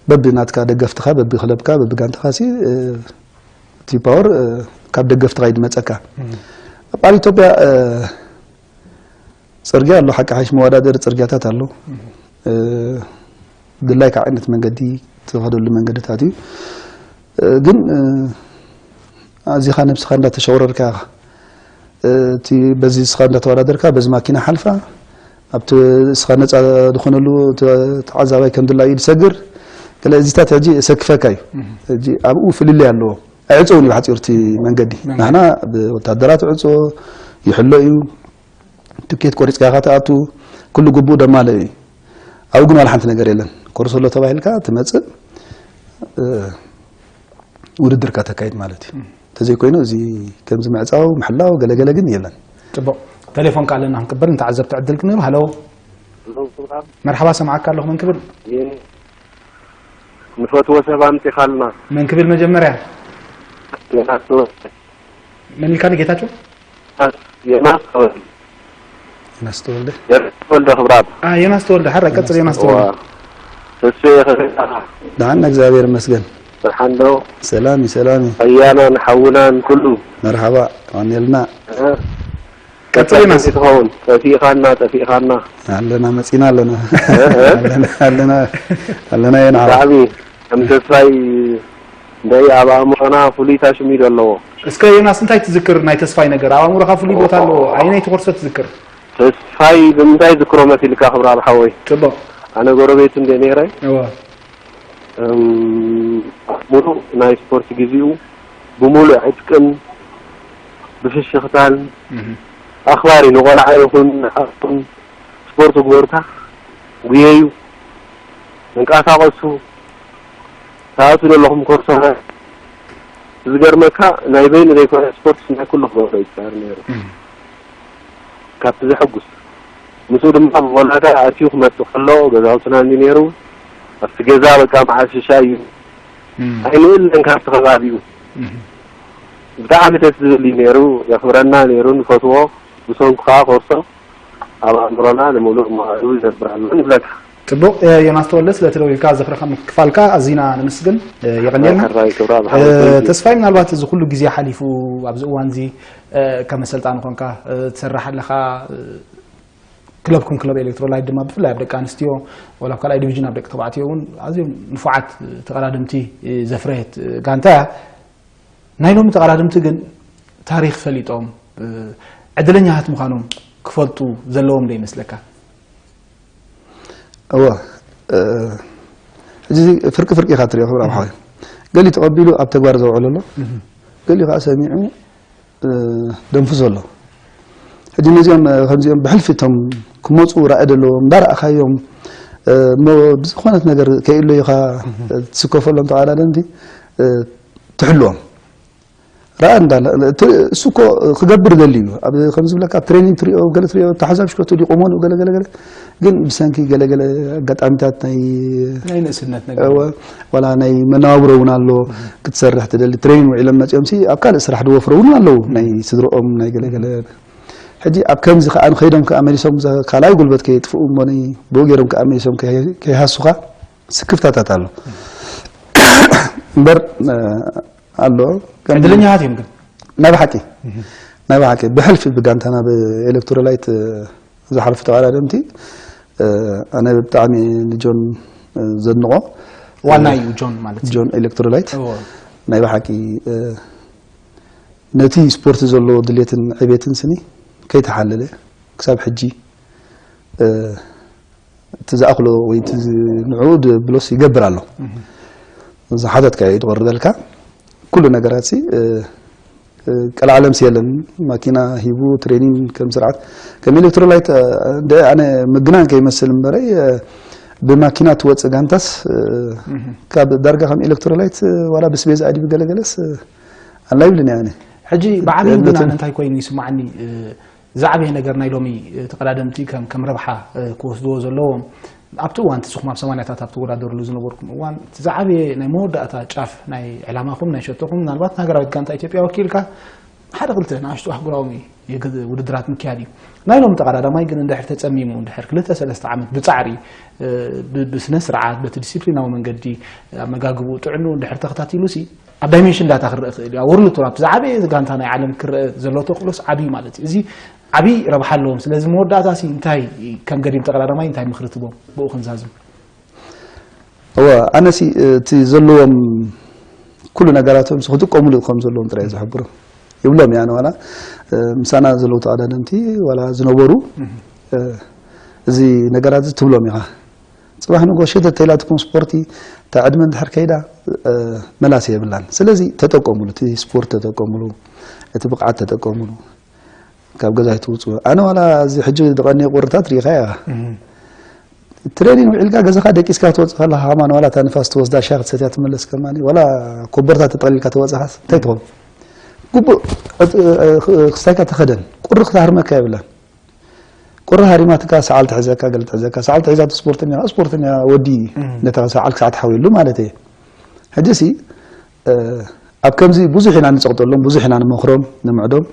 በቢ ናትካ ደገፍትኻ በቢ ክለብካ በቢ ጋንትኻ ሲ እቲ ፓወር ካብ ደገፍትኻ እዩ ዝመፀካ። ኣብ በዓል ኢትዮጵያ ፅርግያ ኣሎ ሓቂ ሓይሽ መወዳደሪ ፅርግያታት ኣሎ። ድላይካ ዓይነት መንገዲ ትኸደሉ መንገድታት እዩ። ግን ኣዚኻ ነብስኻ እንዳተሸወረርካ ኢኻ። እቲ በዚ እስኻ እንዳተወዳደርካ በዚ ማኪና ሓልፋ ኣብቲ እስኻ ነፃ ዝኾነሉ ተዓዛባይ ከም ድላዩ ዝሰግር ገለ እዚታት ሕጂ እሰክፈካ እዩ። ሕጂ ኣብኡ ፍልልይ ኣለዎ። ኣይዕፀውን እዩ ብሓፂሩ እቲ መንገዲ። ንሕና ብወታደራት ዕፆ ይሕሎ እዩ። ትኬት ቆሪፅካ ኢኻ ትኣቱ። ኩሉ ግቡእ ደማለ እዩ። ኣብኡ ግን ዋላ ሓንቲ ነገር የለን። ኮርሶ ኣሎ ተባሂልካ ትመፅእ ውድድርካ ተካይድ ማለት እዩ። ተዘይኮይኑ እዚ ከምዚ ምዕጻው ምሕላው ገለገለ ግን የለን። ጽቡቕ። ቴሌፎን ከኣ ኣለና ክንቅበል ንተዓዘብቲ ዕድል ክንህብ። ሃሎ። መርሓባ፣ ሰማዓካ ኣለኹ። መን ክብል? ንፈትዎ ሰብ ኣምጺኻልና። መን ክብል መጀመርያ? ዮናስ ተወልደ። መን ኢልካኒ ጌታቸው? ዮናስ ተወልደ። ዮናስ ተወልደ። ዮናስ ተወልደ ክብራብ። አ፣ ዮናስ ተወልደ፣ ሓራ ቀጽል ዮናስ ተወልደ። እዋ። ተስፌ ከመይ ኣለኻ? ደሓን፣ እግዚኣብሔር ይመስገን። ደሓን ዶ? ሰላም እዩ፣ ሰላም እዩ። ኣያናን ሓውናን ኩሉ። መርሓባ፣ ቀንየልና። እ? ቀጽል ዮናስ። ትኸውን፣ ጠፊእኻና፣ ጠፊእኻና። ኣለና፣ መጺና ኣለና። እ? እ? ኣለና፣ ኣለና፣ ኣለና፣ የና። ብጣዕሚ ከም ተስፋይ እንደይ ኣብ ኣእምሮና ፍሉይ ታሽሚዶ ኣለዎ። እስከ ዮናስ፣ እንታይ ትዝክር ናይ ተስፋይ ነገር? ኣብ ኣእምሮኻ ፍሉይ ቦታ ኣለዎ። ኣየነይቲ ኮርሶ ትዝክር? ተስፋይ ብምንታይ ዝክሮ መሲልካ ክብራብ ሓወይ? ጽቡቕ። ኣነ ጎረቤቱ እንደ ነይረ። እወ። እም፣ ሙሉእ ናይ ስፖርት ግዜኡ ብሙሉእ ዕጥቅን ብፍሽኽታን እህ። ኣኽባሪ ንቆልዓ ይኹን ንዓኹን ስፖርት ግበሩታ፣ ጉየዩ፣ ተንቀሳቐሱ፣ ትኣትዉ ዘለኹም ኮርሶ። ዝገርመካ ናይ በይኑ ዘይኮነ ስፖርት ናይ ኩሉ ክገብሮ ይጽዕር ነይሩ። እህ። ካብቲ ዘሐጉስ። ምስኡ ድማ ብወላዳ ኣትዩ ክመጽእ ከሎ ገዛውትና እንዲ ነይሩ፣ ኣብቲ ገዛ በቃ መዓስ ሽሻ እዩ። እም። ኣይንእለን ካብቲ ከባቢኡ። እም። ብጣዕሚ ደስ ዝብል እዩ ነይሩ፣ የኽብረና ነይሩ፣ ንፈትዎ። ብሰንኩ ከኣ ኮርሶ ኣብ ኣእምሮና ንምሉእ መዋዕሉ ይነብር ኣሎ ንብለካ። ጽቡቕ፣ እ፣ ዮናስ ተወልደ፣ ስለ ተደዊልካ ዝኽርኻ ምክፋልካ ኣዚና ነመስግን፣ እ፣ የቐንየልና። ሕራይ ክብራ እ፣ ብሓወይ፣ thank you። ተስፋይ፣ ምናልባት እዚ ኩሉ ግዜ ሓሊፉ ኣብዚ እዋን እዚ፣ እ፣ ከም ኣሰልጣኒ ኮንካ፣ እ፣ ትሰርሕ ኣለኻ፣ እ፣ ክለብኩም ክለብ ኤሌክትሮላይት ድማ ብፍላይ ኣብ ደቂ ኣንስትዮ፣ ወላ ኣብ ካልኣይ ዲቪዥን ኣብ ደቂ ተባዕትዮ እውን ኣዝዮም ንፉዓት ተቐዳደምቲ ዘፍረየት ጋንታ እያ። ናይ ሎሚ ተቐዳደምቲ ግን ታሪኽ ፈሊጦም፣ እ፣ ዕድለኛታት ምዃኖም ክፈልጡ ዘለዎም ዶ ይመስለካ? እወ፣ እ፣ ሕጂ እዚ ፍርቂ ፍርቂ ኢኻ ትሪኦ ክብር ኣብ ሓወይ። ገሊኡ ተቐቢሉ ኣብ ተግባር ዘውዕሎ ኣሎ። እህ። ገሊኡ ከዓ ሰሚዑ፣ እ፣ ደንፍሶ ኣሎ። ሕጂ ነዚኦም፣ እ፣ ከምዚኦም ብሕልፊ እቶም ክመፁ ራእይ ዘለዎም እንዳረኣኻዮም፣ እ፣ እሞ ብዝኾነት ነገር ከይእለዩኻ፣ እህ። እ፣ ትስከፈሎም ተቐዳደምቲ፣ እ፣ ትሕልዎም። ረኣ እንዳለ፣ እቲ፣ እሱ እኮ ክገብር ደልዩ እዩ። ኣብ፣ ከም ዝብለካ፣ ኣብ ትሬኒንግ ትሪኦ፣ ገለ ትሪኦ፣ ተሓዛብ ሽኮቱ ድዩ ቆሞ፣ ገለ፣ ገለ፣ ገለ። ግን ብሰንኪ ገለ፣ ገለ ኣጋጣሚታት ናይ ናይ ንእስነት ነገር። እወ፣ ዋላ ናይ መነባብሮ እውን ኣሎ፣ እህ። ክትሰርሕ ትደሊ። ትሬኒንግ ውዒሎም መጺኦም ሲ፣ ኣብ ካልእ ስራሕ ዝወፍሩ እውን ኣለዉ። ናይ ስድርኦም፣ ናይ ገለ፣ ገለ። ሕጂ ኣብ ከምዚ ከኣ ንኸይዶም ከኣ መሊሶም ዘ-፣ ካልኣይ ጉልበት ከየጥፍኡ እሞ፣ ብኡ ገይሮም ከኣ መሊሶም ከይ-፣ ከይሃሱኻ ስክፍታታት ኣሎ። እምበር፣ እ፣ ኣሎ። ከም ዕድለኛታት እዮም ግን። ናይ ብሓቂ፣ እህ። ናይ ብሓቂ ብሕልፊ ብጋንታና ብኤሌክትሮላይት ዝሓለፉ ተቐዳደምቲ፣ እ፣ ኣነ ብጣዕሚ ንጆን፣ እ፣ ዘድንቖ። ዋና እዩ ጆን ማለት እዩ። ጆን ኤሌክትሮላይት። እዎ። ናይ ብሓቂ፣ እ፣ ነቲ ስፖርት ዘለዎ ድሌትን ዕቤትን ስኒ ከይተሓለለ ክሳብ ሕጂ፣ እ፣ እቲ ዝኣኽሎ ወይ እቲ ዝ-፣ ንዕኡ ድ-፣ ብሎስ ይገብር ኣሎ። እህ። ዝሓተትካ እዩ ትቕርበልካ። ኩሉ ነገራት ሲ፣ እ፣ እ፣ ቀልዓለም ሲ የለን። ማኪና ሂቡ ትሬኒንግ ከም ስርዓት፣ ከም ኤሌክትሮላይት፣ እ፣ እንደ ኣነ ምግናን ከይመስል እምበረይ፣ እ፣ ብማኪና ትወጽእ ጋንታስ፣ እ፣ እህ። ካብ ዳርጋ ከም ኤሌክትሮላይት፣ እ፣ ዋላ ብስቤዛ ኣዲብ ገለገለስ፣ እ፣ ኣላ ይብልን እየ ኣነ። ሕጂ ብዓቢኡ ግን ነቶም ኣነ እንታይ ኮይኑ ይስማዓኒ፣ እ፣ ዝዓበየ ነገር ናይ ሎሚ፣ እ፣ ተቐዳደምቲ ከም፣ ከም ረብሓ፣ እ፣ ክወስድዎ ዘለዎም፣ ኣብቲ እዋን እቲ ንስኹም ኣብ ሰማንያታት ኣብ ትወዳደርሉ ዝነበርኩም እዋን፣ እቲ ዝዓበየ ናይ መወዳእታ ጫፍ ናይ ዕላማኹም፣ ናይ ሸቶኹም፣ ምናልባት ንሃገራዊት ጋንታ ኢትዮጵያ ወኪልካ ሓደ ክልተ ንኣሽቱ ኣህጉራዊ የግ-፣ ውድድራት ምክያድ እዩ። ናይ ሎሚ ተቐዳዳማይ ግን እንድሕር ተጸሚሙ፣ እንድሕር ክልተ ሰለስተ ዓመት ብጻዕሪ፣ እ፣ ብ-፣ ብስነ ስርዓት፣ በቲ ዲሲፕሊናዊ መንገዲ፣ ኣመጋግብኡ፣ ጥዕንኡ እንድሕር ተኸታቲሉ ሲ፣ ኣብ ዳይሜንሽን ዳታ ክረአ ክእል እዩ። ኣብ ወርልድ ቱር፣ ኣብቲ ዝዓበየ ጋንታ ናይ ዓለም ክረአ ዘሎ ተኽእሎስ ዓብዪ ማለት እዩ። እዚ ዓብዪ ረብሓ ኣለዎም። ስለዚ መወዳእታ ሲ እንታይ ከም ገዲም ተቐዳዳማይ እንታይ ምኽሪ ትቦም? ብኡ ክንዛዝም። እወ፣ ኣነሲ እቲ ዘለዎም ኩሉ ነገራቶም ሲ ክጥቀሙሉ ከም ዘለዎም ጥራይ ዝሕብሮም። ይብሎም እየ ኣነ ዋላ፣ እ፣ ምሳና ዘለዉ ተቐዳደምቲ ዋላ ዝነበሩ፣ እህ። እ፣ እዚ ነገራት እዚ ትብሎም ኢኻ። ጽባሕ ንግሆ ሸተት ተኢላትኩም ስፖርቲ እታ ዕድመ እንድሕር ከይዳ፣ እ፣ መላሲ የብላን። ስለዚ ተጠቀሙሉ፣ እቲ ስፖርት ተጠቀሙሉ፣ እቲ ብቕዓት ተጠቀሙሉ። ካብ ገዛ ኣይትውጽኡ። ኣነ ዋላ እዚ ሕጂ ዝቐነየ ቁርታት ርኢኻ ኢኻ። እህ። ትሬኒንግ ውዒልካ ገዛኻ ደቂስካ ትወጽእ ከለኻ ከማን ዋላ እታ ንፋስ ትወስዳ ሻሂ ክትሰትያ ትመለስ ከማን ዋላ ኮቦርታ ተጠቕሊልካ ተወጽኻስ እንታይ ትኸውን? ግቡእ ክስታይካ ተኸደን፣ ቁሪ ክትሃርመካ የብላን። ቁሪ ሃሪማትካ ሰዓል ትሕዘካ፣ ገለ ትሕዘካ፣ ሰዓል ትሕዛ እቲ ስፖርተኛ፣ ስፖርተኛ ወዲ ነታ ሰዓል ክሳዕ ትሓውየሉ ማለት እየ። ሕጂ ሲ ኣብ ከምዚ ብዙሕ ኢና ንጸቕጠሎም፣ ብዙሕ ኢና ንመኽሮም፣ ንምዕዶም።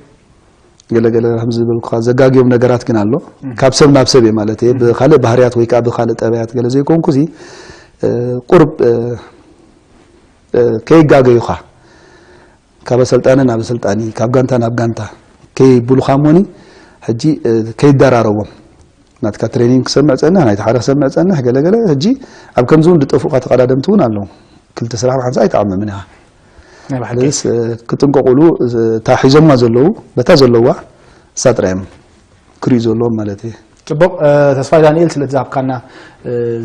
ገለ ገለ ከም ዝበልኩኻ ዘጋግዮም ነገራት ግን ኣሎ። ካብ ሰብ ናብ ሰብ እየ ማለት እየ። ብኻልእ ባህርያት ወይ ከዓ ብኻልእ ጠባያት ገለ ዘይኮንኩ ሲ ቁርብ ከይጋገዩኻ፣ ካብ ኣሰልጣኒ ናብ ኣሰልጣኒ፣ ካብ ጋንታ ናብ ጋንታ ከይብሉኻ እሞኒ፣ ሕጂ ከይደራረቦም፣ ናትካ ትሬኒንግ ክሰምዕ ጸንሕ፣ ናይቲ ሓደ ክሰምዕ ጸንሕ፣ ገለ ገለ። ሕጂ ኣብ ከምዚ እውን ዝጠፍኡካ ተቐዳደምቲ እውን ኣለዉ። ክልተ ስራሕ ብሓንሳእ ኣይትዓምምን ኢኻ። ስለዚስ ክጥንቀቑሉ፣ እታ ሒዞማ ዘለዉ፣ በታ ዘለዋ እሳ ጥራይ እዮም ክርእዩ ዘለዎም ማለት እየ። ጽቡቕ። ተስፋይ ዳንኤል፣ ስለቲ ዝሃብካና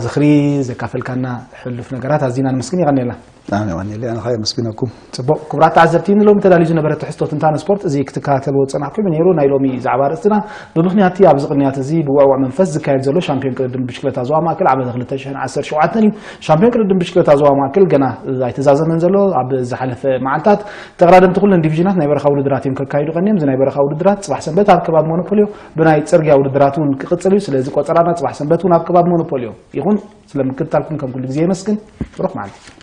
ዝኽሪ፣ ዘካፈልካና ሕሉፍ ነገራት ኣዚና ነመስግን። የቐንየልና። ኣነ ዋንየለ ኣነ ኸኣ የመስግነኩም። ጽቡቕ። ክቡራት ተዓዘብቲ፣ ንሎሚ ተዳልዩ ዝነበረ ትሕዝቶ ትንታነ ስፖርት እዚ ክትከታተልዎ ዝጸናሕኩም እዩ ነይሩ። ናይ ሎሚ ዛዕባ ርእስትና ብምኽንያት እቲ ኣብዚ ቅንያት እዚ ብውዕውዕ መንፈስ ዝካየድ ዘሎ ሻምፒዮን ቅድድም ብሽክለታ ዞባ ማእከል ዓመተ ክልተ ሽሕን ዓሰርተ ሸውዓተን እዩ። ሻምፒዮን ቅድድም ብሽክለታ ዞባ ማእከል ገና ኣይተዛዘመን ዘሎ። ኣብ ዝሓለፈ መዓልታት ተቐዳደምቲ ኩለን ዲቪዥናት ናይ በረኻ ውድድራት እዮም ከካይዱ ቀንዮም። እዚ ናይ በረኻ ውድድራት ጽባሕ ሰንበት ኣብ ከባቢ ሞኖፖልዮ ብናይ ጽርግያ ውድድራት እውን ክቕጽል እዩ። ስለዚ ቆጸራና ጽባሕ ሰንበት እውን ኣብ ከባቢ ሞኖፖልዮ ይኹን። ስለ ምክትታልኩም ከም ኩሉ ግዜ የመስግን። ብሩኽ መዓልቲ።